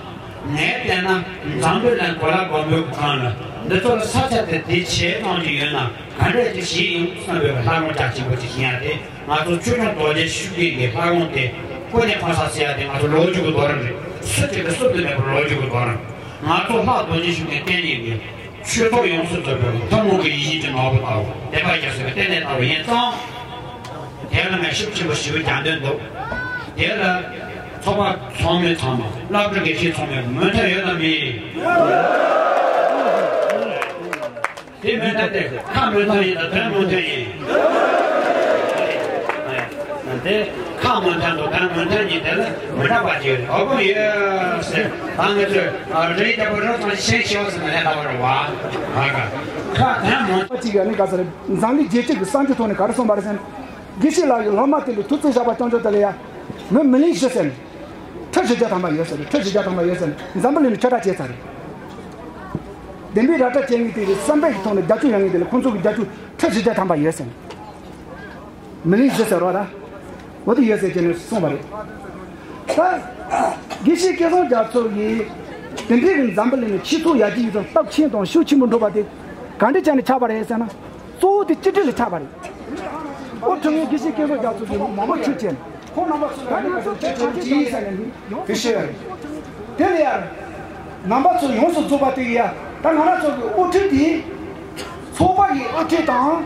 ངས་བལྟས་ན་འཛམ་བུའི་གླིང་གོ་ལ་སྒམ་པོའི་སྒང་ལ་འདི་ཚོ་ལ་ས་ཆ་དེ་དེ་བྱས་གཏོང་གི་ཡོད་ན་ག་འདྲས་ཅིག་བྱས་ཡོང་བསམ་པའི་ལྷ་ཁང་རྒྱ་ཆེན་པོ་ཅིག་ཡིན་ཡ་དེ། ང་ཚོ་ཆོས་སྐྱོང་རྡོ་རྗེ་ཤུགས་ལྡན་གྱི་ལྷ་ཁང་དེ་ཀོ་ནེ་ཕ་ས་ཟེར་ཡ་དེ་ང་ཚོ་ལོ་རྒྱུས་ཀྱི་རྡོ་རིང་རེད། སུ་གཅིག་གིས་བསུབ་ཐུབ་མེད་པའི་ལོ་རྒྱུས་ཀྱི་རྡོ་རིང་། ང་ཚོ་ལྷ་རྡོ་རྗེ་ཤུགས་ལྡན་བསྟེན་ནས་ཀྱི་ཆོས་ཚོགས་ཡོངས་སུ་རྫོགས་པའི་ཐུན་མོང་གི་ཡིད་བཞིན་གྱི་ནོར་བུ་ལྟ་བུ་དད་པ་རྒྱ་ཆེ་བའི་བསྟེན་ལས་ལྟ་བུ་ཡིན་ཙང་། དེ་ལ་ངས་ཤུགས་ཆེན་པོ་ཞེ་པོ་རྒྱག་འདོད་འདུག་དེ་ལ་ཚོགས་པ་ཚང་མས་ཚང་མ་བླ་སྤྲུལ་དགེ་བཤེས་ཚང་མས་མོས་མཐུན་ཡོད་དམ་མེད། དེ་མོས་མཐུན་དེ་ཁ་མོས་མཐུན་ཡིན་དང་དོན་མོས་མཐུན་ཡིན། དེ་ཁ་མོས་མཐུན་དང་དོན་མོས་མཐུན་གཉིས་དེ་ལ་མི་འདྲ་བ་ཅིག་ཡོད་རེད། འོ་གོ་ཡོད་ཟེར། ད་ང་ཚོས་རེད་རྒྱལ་པོ་རོགས་ཙམ་ཤེས་ཤེས་ཟེར་ན་ལས་སླ་བ་རེད་བ། ཧ་ག་ཁ་དོན་མོས་གཅིག་ཡོད་ནི་ག་ས་རེད། འཛམ་གླིང་རྒྱལ་སྤྱི་གི་གསར་འགྱུར་ཐོག་ནས་ག་རེ་གསུངས་པ་རེད་ཟེར་ན། དགེ་བཤེས་ལགས་ཀྱིས་སློབ་མ་དེ་ལ་ཐུགས་བརྩེ་བཞག་པ་སྐྱོན་བརྗོད་དེ་ལ་ཡ། མི་མི་ལི་བཞི་ཟེར་ནས། ཁྲི་བཞི་བརྒྱ་ཐམ་པ་ཡོད་ཟེར་ནས། ཁྲི་བཞི་བརྒྱ་ཐམ་པ་ཡོད་ཟེར་ནས་འཛམ་བུ་གླིང་ལ་ཁྱབ་བསྒྲགས་བྱས་ཚར་རེད། བདེན་པའི་ར་སྤྲ་བྱེད་མཁན་དེ་རེད། བསམ་པའི་ཐོག་ནས་རྒྱབ་སྐྱོར་ཡོད་མཁན་དེ་ལ་ཁོང་ཚོ་གི་རྒྱབ་སྐྱོར་ཁྲི་བཞི་བརྒྱ་ཐམ་པ་ཡོད་ཟེར་ནས། མི་ལི་བཞི་ཟེར་རོགས་ད། འོ་དེ་ཡོད་ཟེར་བྱས་ནས་གསུངས་པ་རེད། ད། དགེ་བཤེས་སྐལ་བཟང་རྒྱ་མཚོ་ཡིས། དེ་འདྲའི་གི་འཛམ་བུ་གླིང་ནས་ཆོས་ཚོགས་ཡར་རྒྱས་ཡོད་ཙང་སྟོབས་ཆེན་དང་ཤུགས་ཆེན་པོ་འགྲོ་བ་དེ་ག་འདྲ་བྱས་ནས་ཆགས་པ་རེད་ཟེར་ན། གཙོ་བོ་དེ་གཅིག་སྒྲིལ་ལ་ཆགས་པ་རེད། ཨོ་ཁྲི་ངའི་དགེ་བཤེས་སྐལ་བཟང་རྒྱ་མཚོ་གིས་མང་པོ་ཁྲིད་བྱས་ནས། ཁོང་རྣམ་པ་ཚོ་ད་ནི་ང་ཚོ་ཁྲིད་བྱས་ཀྱི་ཡིན་ཟེར་ནས་འདི་ཤེས་ཡ་རེད། དེ་ལ་ཡ། རྣམ་པ་ཚོ་ཡོངས་སུ་རྫོགས་པ་དེ་ཡ། ད་ང་རང་ཚོ་གི་དབུ་ཁྲིད་དེ། ཚོགས་པ་ཡི་དབུ་ཁྲིད་དང་།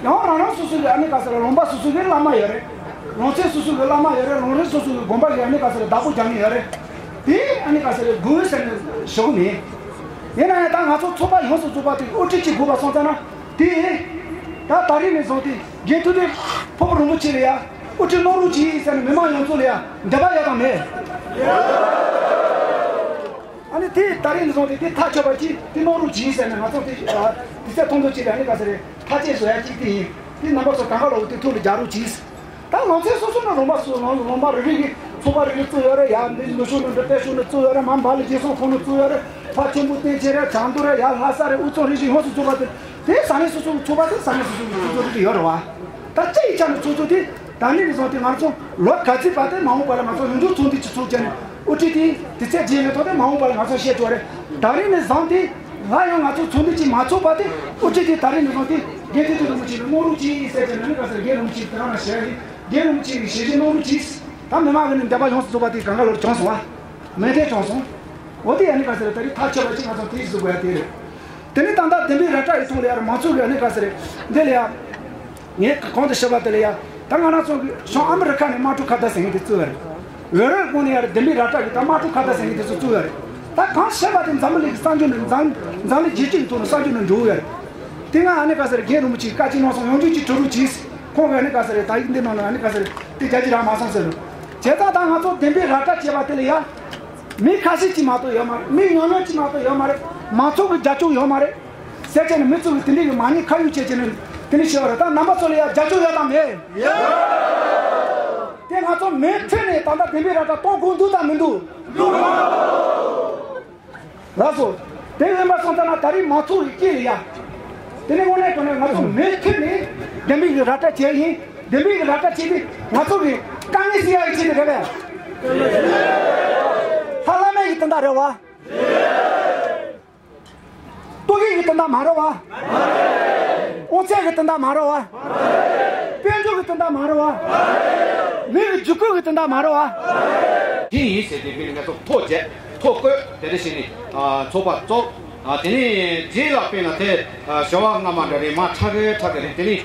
ཡང་རང་རང་སོ་སོ་གི་ཨ་ནི་ག་ཟེར་ལུང་པ་སོ་སོ་གི་བླ་མ་ཡོད་རེད། ལུང་ཚན་སོ་སོ་གི་བླ་མ་ཡོད་རེད། ལུང་རིགས་སོ་སོ་གི་དགོན་པ་གི་ཨ་ནི་ག་ཟེར་བདག་པོ་རྒྱག་མཁན་ཡོད་རེད། དེ་ཨ་ནི་ག་ཟེར་དགོས་ཟེར་ནས་ཞུ་གི་མེད། ཡིན་ན་ཡང་ད་ང་ཚོ་ཚོགས་པ་ཡོངས་སུ་རྫོགས་པ་དེ་དབུ་ཁྲིད་ཅིག་དགོས་པ་སོང་ཙང་ན་དེ། ད་ད་རིང་ནས་བཟུང་སྟེ་རྒན་ཐུབ་བསྟན་ཕུར་བུ་རིན་པོ་ཆེ་ལ་ཡ་དབུ་ཁྲིད་གནང་རོགས་གྱིས་ཟེར་ནས་མི་མང་ཡོངས་རྫོགས་ལ་ཡ་འདོད་པ་ཡོད་དམ་མེད། ཨ་ནི་དེ་ད་རིང་ནས་བཟུང་སྟེ་དེ་ཐག་ཆོད་པ་གྱིས་དེ་གནང་རོགས་གྱིས་ཟེར་ནས་ང་ཚོ་དེ་དུས་ཚོད་ཐུང་ཐུང་ཅིག་ལ་ཨ་ནི་ག་ཟེར་རེད། ཐག་བཅད་བཟོ་ཡ་གཅིག་དེ་ཡིན། དེ་རྣམ་པ་ཚོ་གང་ག་ལོག་དེ་ཐུགས་ལ་འཇགས་རོགས་གྱིས། ད་ལང་ཚོའི་སོ་སོ་ནས་ལུང་པ་སོ་ལུང་ལུང་པ་རེ་རེ་གི་ཚོགས་པ་རེ་རེ་བཙུགས་ཡོད་རེད་ཡ། འདི་ནུ་ཤུ་ནུ་འདི་ཏེ་ཤུ་ནུ་བཙུགས་ཡོད་རེད། མ་འབའ་ལི་རྗེ་སོང་ཁོང་ནུ་བཙུགས་ཡོད་རེད། ཕ་ཆེན་པོ་བསྟན་ཆེ་རེད། བྱང་དུ་རེད་ཡ། ལྷ་ས་རེད། དབུས་གཙང་རེད་ཞིག་ཡོངས་སུ་རྫོགས་པ་དེ་དེ་ས་གནས་སོ་སོ་གི་ཚོགས་པ་དེ་ས་གནས་སོ་སོ་གི་ཚོགས་གཙོ་རེ་རེ་ཡོད་རེད་བ། ད་སྤྱི་ཡི་ཆ་ནས་ཚོགས་གཙོ་དེ་ད་ནི་རེ་ཟུང་དེ་ང་ཚོ་ལོ་ག་ཚོད་པ་དེ་མ་འོངས་པ་ལ་ང་ཚོ་ཡོངས་འཛུགས་ཚོགས་འདུ་ཅིག་ཚོགས་བྱས་ནས་དབུ་ཁྲིད་དེ་དུས་ཚོད་རྗེས་ལ་ཐོག་དེ་མ་འོངས་པ་ལ་ང་ཚོ་བཤད་ཆོག་རེད། ད་རིང་ནས་བཟུང་སྟེ། སླར་ཡང་ང་ཚོ་ཚོགས་འདུ་ཅིག་མ་ཚོགས་པ་དེ་དབུ་ཁྲིད་དེ་ད་རིང་ནས་བཟུང་སྟེ་རྒན་ཐུབ་བསྟན་རིན་པོ་ཆེ་ལ་གནང་རོགས་གྱིས་ཟེར་གྱི་ན་ནི་ག་ཟེར། རྒན་རིན་པོ་ཆེ་དེ་རང་ལ་ཞལ་རྒན་རིན་པོ་ཆེ་གི་ཞལ་བཞེས་གནང་རོགས་གྱིས། ད་མི་མང་གི་ནི་འདོད་པ་ཡོངས་སུ་རྫོགས་པ་དེ་གང་ག་ལོར་བྱུང་སོང་བ། མོས་མཐུན་བྱུང་སོང་། འོ་དེ་ཡ་ནི་ག་ཟེར་ད་རེས་ཐག་ཆོད་པ་ཅིག་ང་ཚོ་དེ་བཟོ་དགོས་ཡ་དེ་རེད། དེ་ནི་ད་ལྟ་བདེན་པའི་ར་སྤྲོད་ཡི་ཐོག་ལ་ཡ་ར་མང་ཚོགས་ཀྱི་ཡ་ནི་ག་ཟེར་འདི་ལ་ཡ། ངས་གོང་དུ་བཤད་པ་དེ་ལ་ཡ། ད་ང་རང་ཚོ་གི་བྱང་ཨ་མི་རི་ཁ་ནས་དམག་འཁྲུག་ཁ་བརྡ་ཟེར་མཁན་དེ་བཙུགས་ཡ་རེད། འོས་རོགས་ཁོངས་ནས་ཡ་ར་བདེན་པའི་ར་སྤྲོད་ཀྱི་ད་དམག་འཁྲུག་ཁ་བརྡ་ཟེར་མཁན་དེ་ཚོ་བཙུགས་ཡ་རེད། ད་གང་བཤད་པ་དེ་འཛམ་བུ་གླིང་གི་གསར་འགྱུར་ནས་འཛམ་འཛམ་གླིང་རྒྱལ་སྤྱི་གི་ཐོག་ནས་གསར་འགྱུར་ནས་འགྲོ་གི་ཡ་རེད། དེ་སྔ་ཨ་ནི་ག་ཟེར་རྒན་རིན་པོ་ཆེས་བཀའ་ཅི་གནང་སོང་། ཡང་བསྐྱར་ཅིག་གྲོས་རོགས་གྱིས། ཁོང་གིས་ཨ་ནི་ག་ཟེར་ད་ཡིག་འདི་ནང་ལ་ཨ་ནི་ག་ཟེར་དེ་རྒྱ་ཇི་རག་མ་སོང་ཟེར་རོ། བྱས་ཙང་ད་ང་ཚོ་བདེན་པའི་ར་སྤྲོད་བྱས་པ་དེ་ལ་ཡ། མི་ཁ་ཤས་ཅིག་མ་གཏོགས་ཡོད་མ་རེད། མི་ཉུང་ཉུང་ཅིག་མ་གཏོགས་ཡོད་མ་རེད། མང་ཚོགས་ཀྱི་རྒྱབ་སྐྱོར་ཡོད་མ་རེད། ཟེར་བྱས་ནས་མི་ཚོ་གིས་དེ་འདྲའི་གི་མ་ཉེས་ཁ་གཡོགས་བྱས་བྱས་ནས་དེ་འདྲ་བྱས་པ་རེད། ད་རྣམ་པ་ཚོ་ལ་ཡ་རྒྱབ་སྐྱོར་ཡོད་དམ་མེད། ཡོད། དེ་ང་ཚོ་མུ་མཐུད་ནས་ད་ལྟ་བདེན་པའི་ར་སྤྲོད་གཏོང་དགོས་འདུག་དམ་མི་འདུག། འདུག། ལགས་སོ། དེ་ཡིན་པ་སོང་ཙང་ན་ད་རེས་མང་ཚོགས་ཀྱི་དཀྱིལ་ལ་ཡ། དེ་ནས་དངོས་གནས་དྲང་གནས་ང་ཚོ་མུ་མཐུད་ནས་བདེན་པའི་གི་ར་སྤྲོད་བྱས་ཡིན། བདེན་པའི་གི་ར་སྤྲོད་བྱས་ཏེ་ང་ཚོ་གི་དཀའ་ངལ་སེལ་ཡ་གི་ཆེད་དུ་རེད་པས། ཧ་ལམ་གི་དོན་དག་རེད་བ། ལྟོ་གོས་ཀྱི་དོན་དག་མ་རེད་བ། དབང་ཚད་ཀྱི་དོན་དག་མ་རེད་བ། དཔལ་འབྱོར་གྱི་དོན་དག་མ་རེད་བ། མི་གི་འཇིགས་སྐུལ་གྱི་དོན་དག་མ་རེད་བ། དེ་ཡིན་ཟེར་ཏེ་དཔེར་ན་ང་ཚོ་ཐོ་བཅད་ཐོ་བཀོད་དེ་འདྲ་བྱས་ནས་ཚོགས་པ་བཙུགས། དེ་ནས་རྗེས་ལ་དཔེར་ན་དེ་ཞོ་བ་རྔ་མ་འདྲ་རེད། མ་ཁྲ་གེ་ཁྲ་གེ་རེད། དེ་ནས་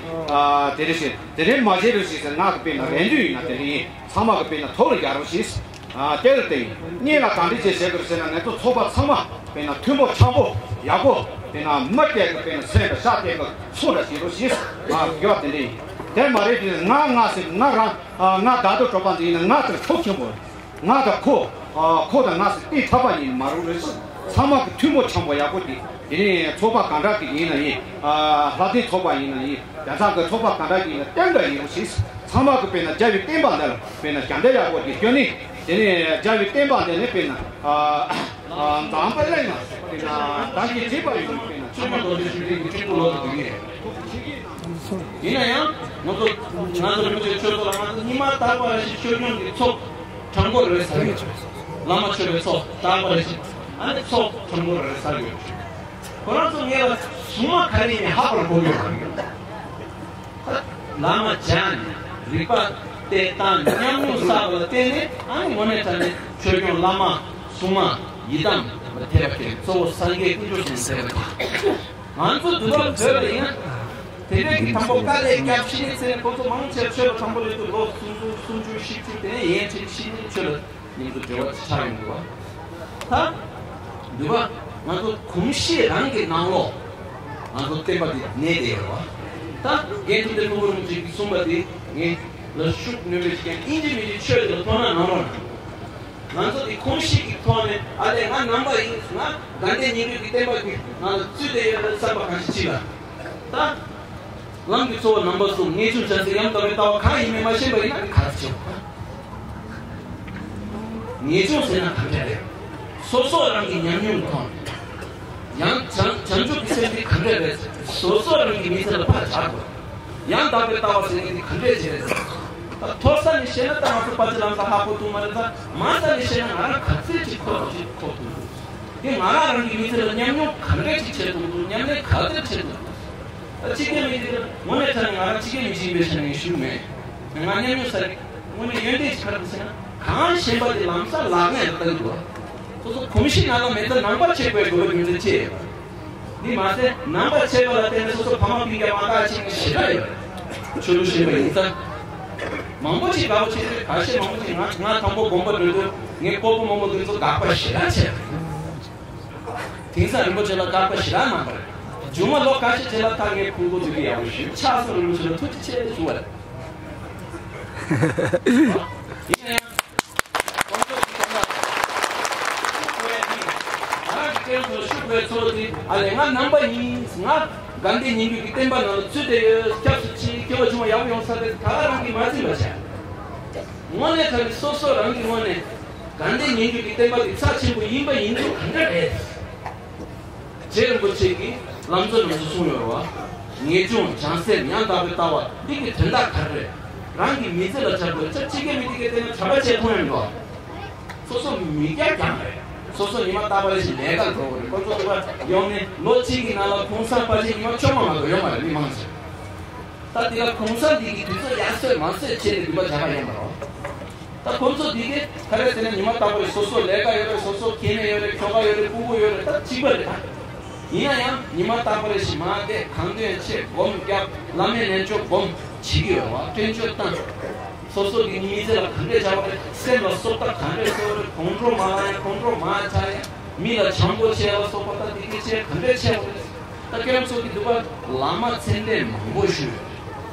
དེ་འདྲ་བྱས་དེ་འདྲ་མ་བྱེད་རོགས་ཞེས་ཟེར། ང་གི་དཔེར་ན་རེ་འདུན་ཡིན་ན་དེ་འདྲ་ཡིན། ཚང་མ་གི་དཔེར་ན་ཐོག་ལ་རྒྱག་རོགས་ཞེས། ཨ། དེ་ལ་བརྟེན་གཉིས་ལ་གང་འདྲ་བྱས་བྱེད་དགོས་ཟེར་ན། ང་ཚོ་ཚོགས་པ་ཚང་མ་དཔེར་ན་མཐུན་པོ་འཆམ་པོ་ཡག་པོ། དཔེར་ན་མི་གཅིག་གི་དཔེར་ན་སེམས་དང་ཤ་གཅིག་གི་ཚོགས་འདྲ་བྱེད་རོགས་ཞེས། ཨ། དགོས་པ་དེ་འདྲ་ཡིན། དེ་མ་རེད་དེ་ང་ང་ཟེར་ང་རང་། ཨ། ང་བདག་ཏུ་གྲུབ་པ་ཟེར་ཡིན་ན་ང་དེར་ཁྱོད་མཁྱེན་པོ། ང་དང་ཁོ། ཨ། ཁོ་དང་ང་ཟེར་གཏན་ཐག་པ་ཡིན་མ་རུང་རེད། ཚང་མ་གི་མཐུན་པོ་འཆམ་པོ་ཡག་པོ་དེ། དེ་ནས་ཚོགས་པ་གང་འདྲ་གི་ཡིན་ན་ཡིན། ཨ། ལྷ་ལྡན་ཚོགས་པ་ཡིན་ན་ཡིན། རྒྱལ་ཚང་གི་ཚོགས་པ་གང་འདྲ་གི་ཡིན་ན་རྟེན་འབྲེལ་ཡིན་རོགས་ཞེས། ཚང་མ་གི་དཔེར་ན་རྒྱལ་བའི་བསྟན་པ་འདི་ལ་དཔེར་ན་རྒྱབ་འདེགས་ཡག་པོ་དེ་སྐྱོན་ནི། དེ་ནས་རྒྱལ་བའི་བསྟན་པ་འདི་ནི་དཔེར་ན། ཨ། ཨ། འཛམ་བུ་གླིང་ལ་དཔེར་ན་བདག་གིས་བྲིས་པ་ཡོད་ན་དཔེར་ན་ཚང་མ་རྡོ་རྗེ་ཤུགས་ལྡན་གྱི་ཕྲུ་གུ་ལོ་དུ་འདུག་ངེས། ཡིན་ན་ཡང་ང་ཚོ་ང་ཚོ་རིན་པོ་ཆེ་ཆོས་ཚོགས་ལ་ང་ཚོ་ཉི་མ་རྟག་པར་རེ་བཞིན་ཆོས་སྐྱོང་གི་ཚོགས་དྲང་པོ་རེ་ཟ་གི་ཡོད། བླ་མ་མཆོད་པའི་ཚོགས་རྟག་པར་རེ་བཞིན། ཨ་ནི་ཚོགས་དྲང་པོ་རེ་ཟ་གི་ཡོད། ཁོ་རང་ཚོ་ངེད་ལ་སྲུང་མ་ག་རེ་ཡིན་ཧ་གོ་དགོས་ཡོད་མ་རེད། བླ་མ་སྦྱངས་ནས་རིག་པ་དེ་དང་ཉམས་མྱོང་བསགས་པ་ལ་བརྟེན་ནས། ཨ་ནི་དངོས་གནས་དྲང་གནས་ཆོས་སྐྱོང་བླ་མ་སྲུང་མ་ཡི་དམ་ཐེག་པ་ཀྱི་གཙོ་བོ་སངས་རྒྱས་དཀོན་མཆོག་གསུམ་ཟེར་བ་དང་། ང་ཚོ་འདི་བར་བོད་ལ་ཡིན་ན། དེ་འདྲའི་གི་དང་པོ་དཀའ་ལས་བརྒྱབ་ཕྱི་ནས་ཚེ་ཁོ་ཚོ་མང་ཆེ་ཆོས་ལ་དང་པོ་ལས་དུས་ལོ་སུམ་ཅུ་སུམ་ཅུ་བཞི་བཅུ་དེ་ནས་ཡན་ཆད་ཕྱི་ནས་ཆོས་ལ་མཉམ་དུ་འབྲེལ་བ་ཆགས་ཡོང་འདུག་བ། ད་འདུག་བ། ང་ཚོ་གོམས་གཤིས་རང་གི་ནང་ལོགས་ང་ཚོ་བསྟན་པ་འདི་གནས་བསྡད་ཡོད་རེད་བ། ད་རྒན་ཐུབ་བསྟན་ཕུན་ཚོགས་རིན་པོ་ཆེ་གིས་གསུངས་པ་དེ་ངས་ལ་ཤུགས་སྣོན་པ་ཞིག་ཀྱང་ཨིན་ཇི་མིན་ཇི་ཆོས་དེ་ལ་ཐོག་མཐའ་གནང་རོགས་གནང་། ང་ཚོ་དེ་གོམས་གཤིས་ཀྱི་ཐོག་ནས་ཨ་ལས་ང་ནང་པ་ཡིན། ང་དགའ་ལྡན་སྙིང་པོའི་གི་བསྟན་པ་གི་ནང་ལ་ཚུད་བསྡད་ཡོད་ལ་བསམ་པ་གང་ཞིག་ཅིག་ལ། ད་ལམ་གྱི་གཙོ་བོ་རྣམ་པ་གསུམ། ངེས་འབྱུང་བྱང་སེམས་ཡང་དག་པའི་ལྟ་བ་གང་ཡིན་མིན་མ་ཤེས་པ་ཡིན་ན་ག་རེ་བྱེད་དགོས། ངེས་འབྱུང་ཟེར་ན་གང་འདྲ་རེད། སོ་སོ་རང་གི་ཉམས་མྱོང་གི་ཐོག་ནས། ཡང་བྱང་བྱང་ཆུབ་ཀྱི་སེམས་དེ་གང་འདྲ་རེད། སོ་སོ་རང་གི་མི་ཚེ་ལ་ཕར་བཞག་དགོས། ཡང་དག་པའི་ལྟ་བ་ཟེར་མཁན་དེ་ག་འདྲས་བྱས་རེད། ད་མཐོ་ས་ནས་བཤད་ན་ད་ང་ཚོ་ཕལ་ཆེར་ལམ་སང་ཧ་གོ་ཐུབ་མ་རེད། ད་དམའ་ས་ནས་བཤད་ན་ང་རང་ག་ཚོད་ཅིག་གོ་ཐུབ་ཅིག་གོ་ཐུབ་འདུག། དེ་ང་རང་རང་གི་མི་ཚེ་ལ་ཉམས་མྱོང་ག་འདྲས་ཅིག་བྱས་ཐུབ་འདུག། ཉམས་ལེན་ག་ཚོད་བྱས་ཐུབ་འདུག། ད་ཕྱི་རྒྱལ་མི་དེ་དངོས་གནས་དྲང་གནས་ང་རང་ཕྱི་རྒྱལ་མི་ཅིག་ཡིན་པའི་ཆ་ནས་ངས་ཞུ་མེད། ང་ཉམས་མྱོང་ས་རེད། དངོས་གནས་ཡོན་ཏན་ཅིག་ག་རེ་ཟེར་ན། གང་ཤེས་པ་དེ་ལམ་སང་ལག་ལེན་ལ་བསྟར་དགོས། སོ་སོ་གོམས་གཤིས་ནང་ལ་མེད་ན་ནང་པ་བྱེད་དགོས་དགོས་པའི་རྒྱུ་མཚན་ཅི་ཡོད། འདི་མ་ཟད་ནང་པ་བྱས་པ་ལ་བརྟེན་ནས་སོ་སོ་ཕ་མ་སྤུན་ཀྱག་མ་དགའ་ཅིག་ཞེ་དྲག་ཡོད། ཆོས་ལུགས་ཤེས་པ་ཡིན་ཙང་། མང་པོ་ཅིག་དགའ་པོ་བྱེད་དུས་ཁ་ཤས་མང་པོ་ཅིག་ང་ང་དང་པོ་དགོན་པ་འགྲོ་དུས་ངའི་སྤོ་བོ་རྨོ་མོ་འདི་ཚོ་དགག་པ་ཞེ་དྲག་བྱས། དེང་སང་རིན་པོ་ཆེ་ལ་དགག་པ་ཞེ་དྲག་གནང་བ་རེད། མཇུག་མ་ལོ་ཁ་ཤས་རྗེས་ལ་ད་ངས་ཕུང་པོ་འདུག་གི་ཡག་པོ་ཞུས། ཕྱག་སོགས་རིན་པོ་ཆེ་ལ་ཐུགས་རྗེ་ཆེ་ཞུ་བ་རེད། ཡིན་ན་ཡང་། ང་རང་གི་སྤྱན་ཚོགས་ཤུགས་པའི་ཚོགས་འདི་ཨ་ལས་ང་ནང་པ་ཡིན། ང་དགའ་ལྡན་སྙན་བརྒྱུད་ཀྱི་བསྟན་པ་ནང་ལ་ཚུད་བསྡད་ཡོད། སྐྱབས་སུ་མཆི། སྐྱེ་བ་བྱུང་བ་ཡག་པོ་ཡོང་ས་རེད། ད་ག་རང་གིས་མ་འཛིན་པ་བྱས། དངོས་གནས་དྲང་གནས་སོ་སོ་རང་གི་ངོས་ནས་དགའ་ལྡན་སྙན་བརྒྱུད་ཀྱི་བསྟན་པ་འདི་རྩ་ཆེན་པོ་ཡིན་པ་ཡིན་རྒྱུ་གང་འདྲ་རེད། རྗེ་རིན་པོ་ཆེ་གིས་ལམ་གཙོ་རྣམས་སུ་གསུངས་ཡོད་རེད་བ། ངེས་འབྱུང་བྱང་སེམས་ཡང་དག་པའི་ལྟ་བ་འདི་གི་དོན་དག་ག་རེ་རེད། རང་གི་མི་ཚེ་ལ་སྦྱར་དགོས། ཆ་གཅིག་གི་མི་དེ་གའི་སྟེང་ན་གྲྭ་པ་བྱས་མཐོང་ཡོད་འགྲོ། སོ་སོ་མི་སྐྱ་རྐྱང་རེད། སོ་སོ་ཉི་མ་རྟག་པར་ཞིག་ལས་ཀར་འགྲོ་དགོས་རེད། ཁོ་ཚོ་འདུག་པ་ཡོང་ནས་ལོ་གཅིག་གི་ནང་ལ་གུང་སེང་ཕལ་ཆེར་ཉི་མ་བཅོ་ལྔ་མ་གཏོགས་ཡོད་མ་རེད། མི་མང་ཆེ། ད་དེ་ལ་གུང་སེང་འདི་གི་དུས་ཚོད་ཡར་སོས་མར་སོས་བྱས་ནས་འདུག་པ་བྱ་བ་ཡོད་མ་རེད། ད་ཁོང་ཚོ་འདི་གས་ག་རེ་ཟེར་ན། ཉི་མ་རྟག་པར་སོ་སོ་ལས་ཀ་ཡོད་རེད། སོ་སོ་ཁྱིམ་ནས་ཡོད་རེད། ཁྱོ་ག་ཡོད་རེད། སྤུ་གུ་ཡོད་རེད། ད་གཅིག་པ་རེད། ད་ཡིན་ན་ཡང་ཉི་མ་རྟག་པར་ཞིག་མ་བསྡད། གང་དོན་ཆེ་སྒོམ་རྒྱབ། བླ་མའི་རྣལ་འབྱོར་སྒོམ་བྱེད་ཀྱི་ཡོད་རེད་བ། སྤྲོས་བརྗོད་བཏང་། སོ་སོ་གི་མི་ཚེ་ལ་ག་འདྲས་བྱ་བ་རེད། སེམས་ལ་བསོད་བདག་ག་འདྲས་བཟོ་བ་རེད། ཁོང་ཁྲོ་མ་ལངས་ཡ། ཁོང་ཁྲོ་མ་ཆགས་ཡ། མི་ལ་བྱམས་པོ་བྱེད་ཡ་ལ་སོགས་པ། ད་འདི་གས་བྱས་ག་འདྲས་བྱས་པ་རེད། ད་ཁྱེད་རང་ཚོ་གི་འདུག་པ། བླ་མ་མཚན་ལྡན་མང་པོ་ཞུས།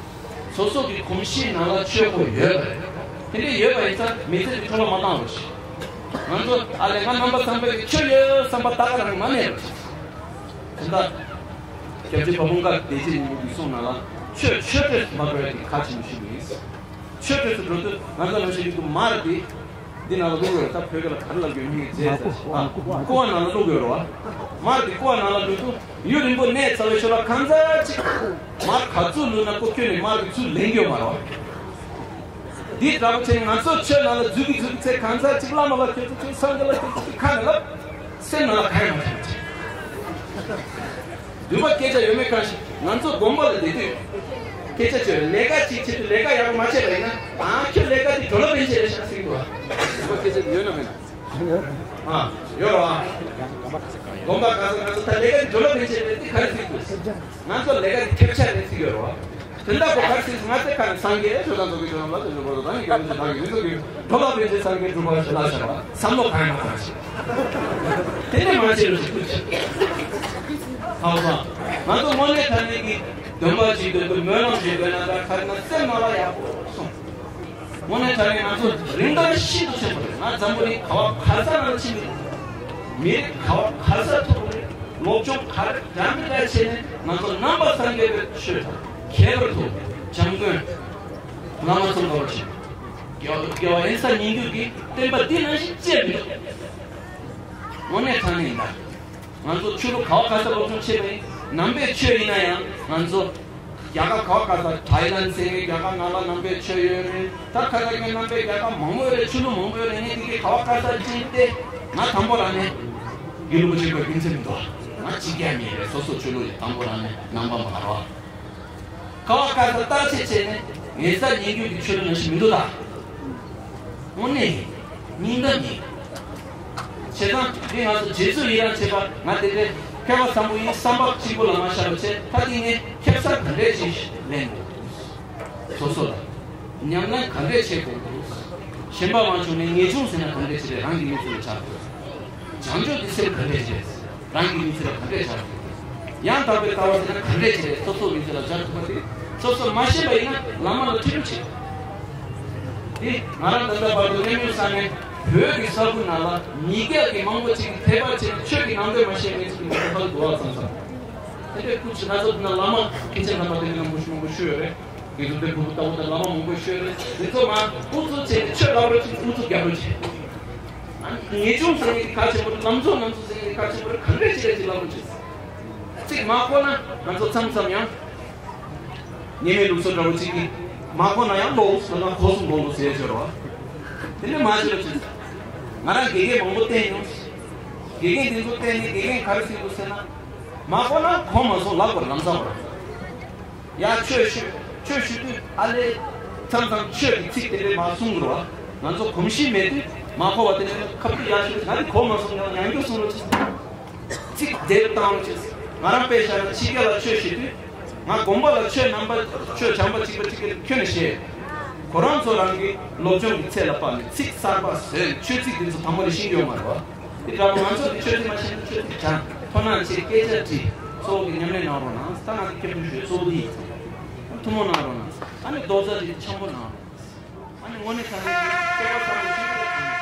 སོ་སོ་གི་གོམས་གཤིས་ནང་ལ་ཆོས་པོ་ཡོད་པ་རེད། དེ་འདྲས་ཡོད་པ་ཡིན་ཙང་མི་ཚེ་འདི་འཕྲོ་བརླག་མ་བཏང་རོགས་ཞེས། ང་ཚོ་ཨ་ལས་ང་རྣམ་པ་ཚང་མས་ཆོས་ཡོད་བསམ་པ་ད་ག་རང་མ་གནས་རོགས་ཞེས། དེ་འདྲ་སྐྱབས་རྗེ་དཔལ་མོ་བཀའ་བདེ་ཆེན་སྙིང་པོ་གི་གསུང་ནང་ལ་ཆོས་ཆོས་འབྲེལ་མ་འགྲོ་ཡ་གི་ཁ་ཆེན་པོ་ཞིག་ཡིན། ཆོས་འབྲེལ་དུ་འགྲོ་དུས་ང་ཚོ་ནང་བཞིན་དུ་མར་དེ། འདི་ནང་ལ་བླུགས་ཡོད་རེད། ད་བོད་སྐད་ལ་ག་རེ་ལབ་དགོས་མིན་མཛེས་ཟེར། ཀོ་བ་ནང་ལ་བླུགས་ཡོད་རེད་བ། མར་འདི་ཀོ་བ་ནང་ལ་བླུགས་དུས་ཡུན་རིང་པོ་གནས་ཚར་བའི་ཤུལ་ལ་གང་ཚ་ཅིག་མར་ག་ཚོད་བླུགས་ན་ཀོ་ཁྱོན་ནས་མར་གི་ཚུར་ལེན་གྱི་ཡོད་མ་རེད་བ། འདི་འདྲ་པོ་བྱས་ནས་ང་ཚོ་ཆོས་ནང་ལ་འཛུལ་གི་འཛུལ་གི་ཚེ་གང་ཚ་ཅིག་བླ་མ་ལ་ཁྱོད་ཚོ་ཁྱོད་སངས་རྒྱས་ལ་ཁྱོད་ཚོ་ཁྱོད་ཁ་ནས་ལབ། སེམས་ནང་ལ་ག་ཡང་མ་བྱུང་བ་བྱས། འདུན་པ་སྐད་ཆ་ཡོད་མེད་གང་ཞིག་ང་ཚོ་དགོན་པ་ལ་བསྡད་དུས། སྐད་ཆ་བྱོས། ལས་ཀ་ཅིག་བྱེད་དུས་ལས་ཀ་ཡག་པོ་མ་བྱས་པ་ཡིན་ན། ཨ་ཁྱོད་ལས་ཀ་འདི་འགྲོ་ལ་ཕན་ཆེ་རེད་ཤག་ཟེར་གྱི་འདུག་ཨ། དགོན་པ་སྐད་ཆ་ཡོད་ན་མེད་ན། ཨ་ཡོད་རེད་བ། དགོན་པ་ག་ས་ག་ས་ད་ལས་ཀ་འདི་འགྲོ་ལ་ཕན་ཆེ་རེད་དེ་ག་རེ་ཟེར་གྱི་འདུག་ང་ཚོ་ལས་ཀ་འདི་ཁྱབ་ཆ་རེད་ཟེར་གྱི་ཡོད་རེད་བ། དེ་འདྲ་པོ་ག་རེ་ཟེར་ང་ཚོའི་ཁ་ནས་སངས་རྒྱས་ཆོས་དང་ཚོགས་ཀྱི་ཆོས་རྣམས་ལ་དོན་ཆོས་པོ་དང་ཡོད་ཚོད་དག་ཡོད་ཚོད་ཀྱི་འགྲོ་ལ་ཕན་ཆེ་སངས་རྒྱས་གྲུབ་པ་ཞིག་ལ་བྱ་བ་བསམ་བློ་གང་ཡང་མ་བཏང་ཞིག་དེ་ནས་མ་བྱེད་རུ་ཞིག་ཀུན་ཞིག་ཧ་བ། ང་ཚོ་དངོས་གནས་དྲང་གནས་ཀྱི་འདུན་པ་ཅིག་འདོན་དགོས། སྨོན་ལམ་ཅིག་འདོན་ན་ད་ག་རེ་ན་སེམས་ནང་ལ་ཡག་པོ་སོང་། དངོས་གནས་དྲང་གནས་ང་ཚོ་རིན་ཐང་ཤིན་ཏུ་ཆེན་པོ་རེད། ང་འཛམ་བུ་གླིང་ག་བ་ག་ས་ནང་ལ་ཕྱིན་པའི་མི་རིགས་ག་བ་ག་ས་ཐུག་པ་རེད། སློབ་སྦྱོང་ག་རེ་འདྲ་མི་འདྲ་བྱས་ནས་ང་ཚོ་ནང་པ་སངས་རྒྱས་པའི་ཆོས་དང་ཁྱད་པར་དུ་འཇམ་མགོན་བླ་མ་ཙོང་ཁ་པ་ཆེན་པོ་རྒྱལ་རྒྱལ་བ་ཨེ་ས་ཉིད་འགྱུར་གྱི་བསྟན་པ་འདི་ནང་བཞིན་བཅས་མི་འདུག་དངོས་གནས་དྲང་གནས་ཡིན་ད། ང་ཚོ་ཆོས་ལུགས་ག་བ་ག་ས་སློབ་སྦྱོང་བྱས་པ་ཡིན། ནང་པའི་ཆོས་ཡིན་ན་ཡང་ང་ཚོ་རྒྱ་གར་ག་བ་ག་ས་ཐའི་ལན་ཟེར་བའི་རྒྱ་གར་ནང་ལ་ནང་པའི་ཆོས་ཡོད་རེད། ད་ཁ་ཁ་གི་ནང་པའི་རྒྱ་གར་མང་པོ་ཡོད་རེད། ཆོས་ལུགས་མང་པོ་ཡོད་རེད། ངས་དེ་གའི་ག་བ་ག་ས་ཕྱིན་ཏེ་ང་དང་པོ་རང་ནས་དགེ་ལུགས་པ་ཆེན་པོའི་སྤུན་མཆེད་མི་འདུག་ང་གཅིག་ཀྱང་མེད་རེད། སོ་སོ་ཆོས་ལུགས་ཡིན། དང་པོ་རང་ནས་ནང་པ་མ་རེད་བ། ག་བ་ག་ས་བརྟག་དཔྱད་བྱས་ནས་ངེད་ས་ཉིད་རྒྱུད་ཀྱི་ཆོས་ལུགས་ནང་བཞིན་མི་འདུག་ད། དངོས་གནས་ཡིན། སྙིང་གཏམ་ཡིན། བྱས་ཙང་འདི་ང་ཚོ་རྗེ་བཙུན་ཡི་རང་བྱེད་པ་ང་དེ་འདྲའི་མཁས་པ་བཟང་པོ་ཡིན། བསམ་པ་གཅིག་པོ་ལ་མ་བཞག་པ་བྱས། ད་འདི་ངས་ཁེ་བཟང་ག་འདྲས་ཅིག་ལེན་དགོས། སོ་སོ་ལ་ཉམས་ལེན་ག་འདྲས་བྱེད་དགོས་འདུག་གཞན་པ་མ་བྱུང་ནས་ངེས་འབྱུང་ཟེར་ན་ག་འདྲས་བྱེད་རེད། རང་གི་མི་ཚེ་ལ་ཆགས་དགོས། བྱང་ཆུབ་ཀྱི་སེམས་ག་འདྲས་བྱེད། རང་གི་མི་ཚེ་ལ་ག་འདྲས་བྱ་དགོས། ཡང་དག་པའི་ལྟ་བ་ཟེར་ན་ག་འདྲས་བྱེད། སོ་སོ་མི་ཚེ་ལ་བྱ་ཐུབ་པ་དེ་སོ་སོ་མ་ཤེས་པ་ཡིན་ན་བླ་མ་ལ་ཁྲིད་རོགས་བྱེད། དེ་ང་རང་ད་ལྟ་བར་དུ་གནས་མུས་ས་ནས་བོད་ཀྱི་ས་ཁུལ་ནང་ལ་མི་སྐྱ་གི་མང་པོ་ཅིག་གིས་ཐད་པར་བྱས་ནས་ཆོས་ཀྱི་ནང་དོན་མ་ཤེས་མཁན་ཅིག་གི་མི་ཚེ་ཕར་འགྲོ་བ་ཙམ་ཙམ། དེ་འདྲའི་སྐུ་མཁྱེན་ན་ཚོ་དེ་ན་བླ་མ་མཁན་ཆེན་རྣམ་པ་དེ་འདྲ་མང་པོ་ཞུ་ཡོད་རེད། དགེ་ཚུལ་དེ་བུ་བུ་ལྟ་བུ་དང་བླ་མ་མང་པོ་ཤོད་རེད། དེ་ཚོ་མ་ཨུ་ཚུགས་བྱས་ནས་ཆོས་ལབ་རོགས་བྱེད། ཨུ་ཚུགས་རྒྱབ་རོགས་བྱེད། ཨ་ནི་ངེས་འབྱུང་ཟེར་མཁན་གྱི་ཁ་ཆེན་པོ་རེད། ལམ་གཙོ་ལམ་གཙོ་ཟེར་མཁན་གྱི་ཁ་ཆེན་པོ་རེད། གང་འདྲས་བྱེད་རེད་ཅིག་ལབ་རོགས་བྱེད། ཚིག་མ་གོ་ན་ང་ཚོ་མཚམས་མཚམས་ཡང་ཉི་མའི་ལུགས་སྲོལ་འདྲ་བོ་གཅིག་གིས་མ་གོ་ན་ཡང་ལོག་སོང་ན་གོ་སོང་གོ་འདུག་ཟེར་ཆོག་རོགས། དེ་འདྲས་མ་བྱེད་རོགས་བྱེད། ང་རང་དགེ་རྒན་མང་པོ་བསྟེན་ཡོང་། དགེ་རྒན་དེ་ཚོ་བསྟེན་ནས་དགེ་རྒན་ག་རེ་ཟེར་འདུག་ཟེར་ན། མ་གོ་ན་གོ་མ་སོང་ལབ་དགོས་རེད། ལམ་སང་བར། ཡ་ཆོས་ཞུ། ཆོས་ཞུ་དུས་ཨ་ལས། མཚམས་མཚམས་ཆོས་ཀྱི་ཚིག་དེ་འདྲས་མ་གསུང་དགོས་ར། ང་ཚོ་གོམས་གཤིས་མེད་དུས་མ་གོ་བ་དེ་འདྲས་ཁ་ཐུག་ཡ་ཞུ། ང་འདི་གོ་མ་སོང་། ཡང་ཡང་སྐྱར་གསུང་རོགས་བྱེད། ཚིག་དེབ་བཏང་རོགས་བྱེད། ང་རང་དཔེ་བཞག་ན་ཕྱི་རྒྱལ་ལ་ཆོས་ཞུ་དུས། ང་དགོན་པ་ལ་ཆོས་རྣམ་པ་ཆོས་བྱམས་པ་གཅིག་པ་གཅིག་པ་ཁྱོན་ནས་བཤད། ཁོ་རང་ཚོ་རང་གི་སློབ་སྦྱོང་གི་ཚད་ལ་དཔགས་ནས་ཚིག་གསར་པ་བཟོས། ཆོས་ཚིག་འདི་ཚོ་དང་པོ་ནས་ཤེས་ཀྱི་ཡོད་མ་རེད་བ། དེ་ལྟར་ང་ཚོ་གི་ཆོས་ཚིག་མ་ཤེས་ན་ཆོས་ཚིག་སྦྱང་། ཐོག་ནང་ཆེད་སྐད་ཆ་དྲིས། གཙོ་བོ་གི་ཉམས་ལེན་གནང་རོགས་གནང་། ད་ང་གི་སྐྱབས་འགྲོ་ཞུ་གཙོ་བོ་འདི་ཡིན། ཐུན་མོང་གནང་རོགས་གནང་། ཨ་ནི་རྡོག་རྩ་དེ་འཆམ་པོ་གནང་རོགས། ཨ་ནི་དངོས་གནས་ཁ་ནས་སྐད་པ་ཚ་པོ་ཞིག་རེད།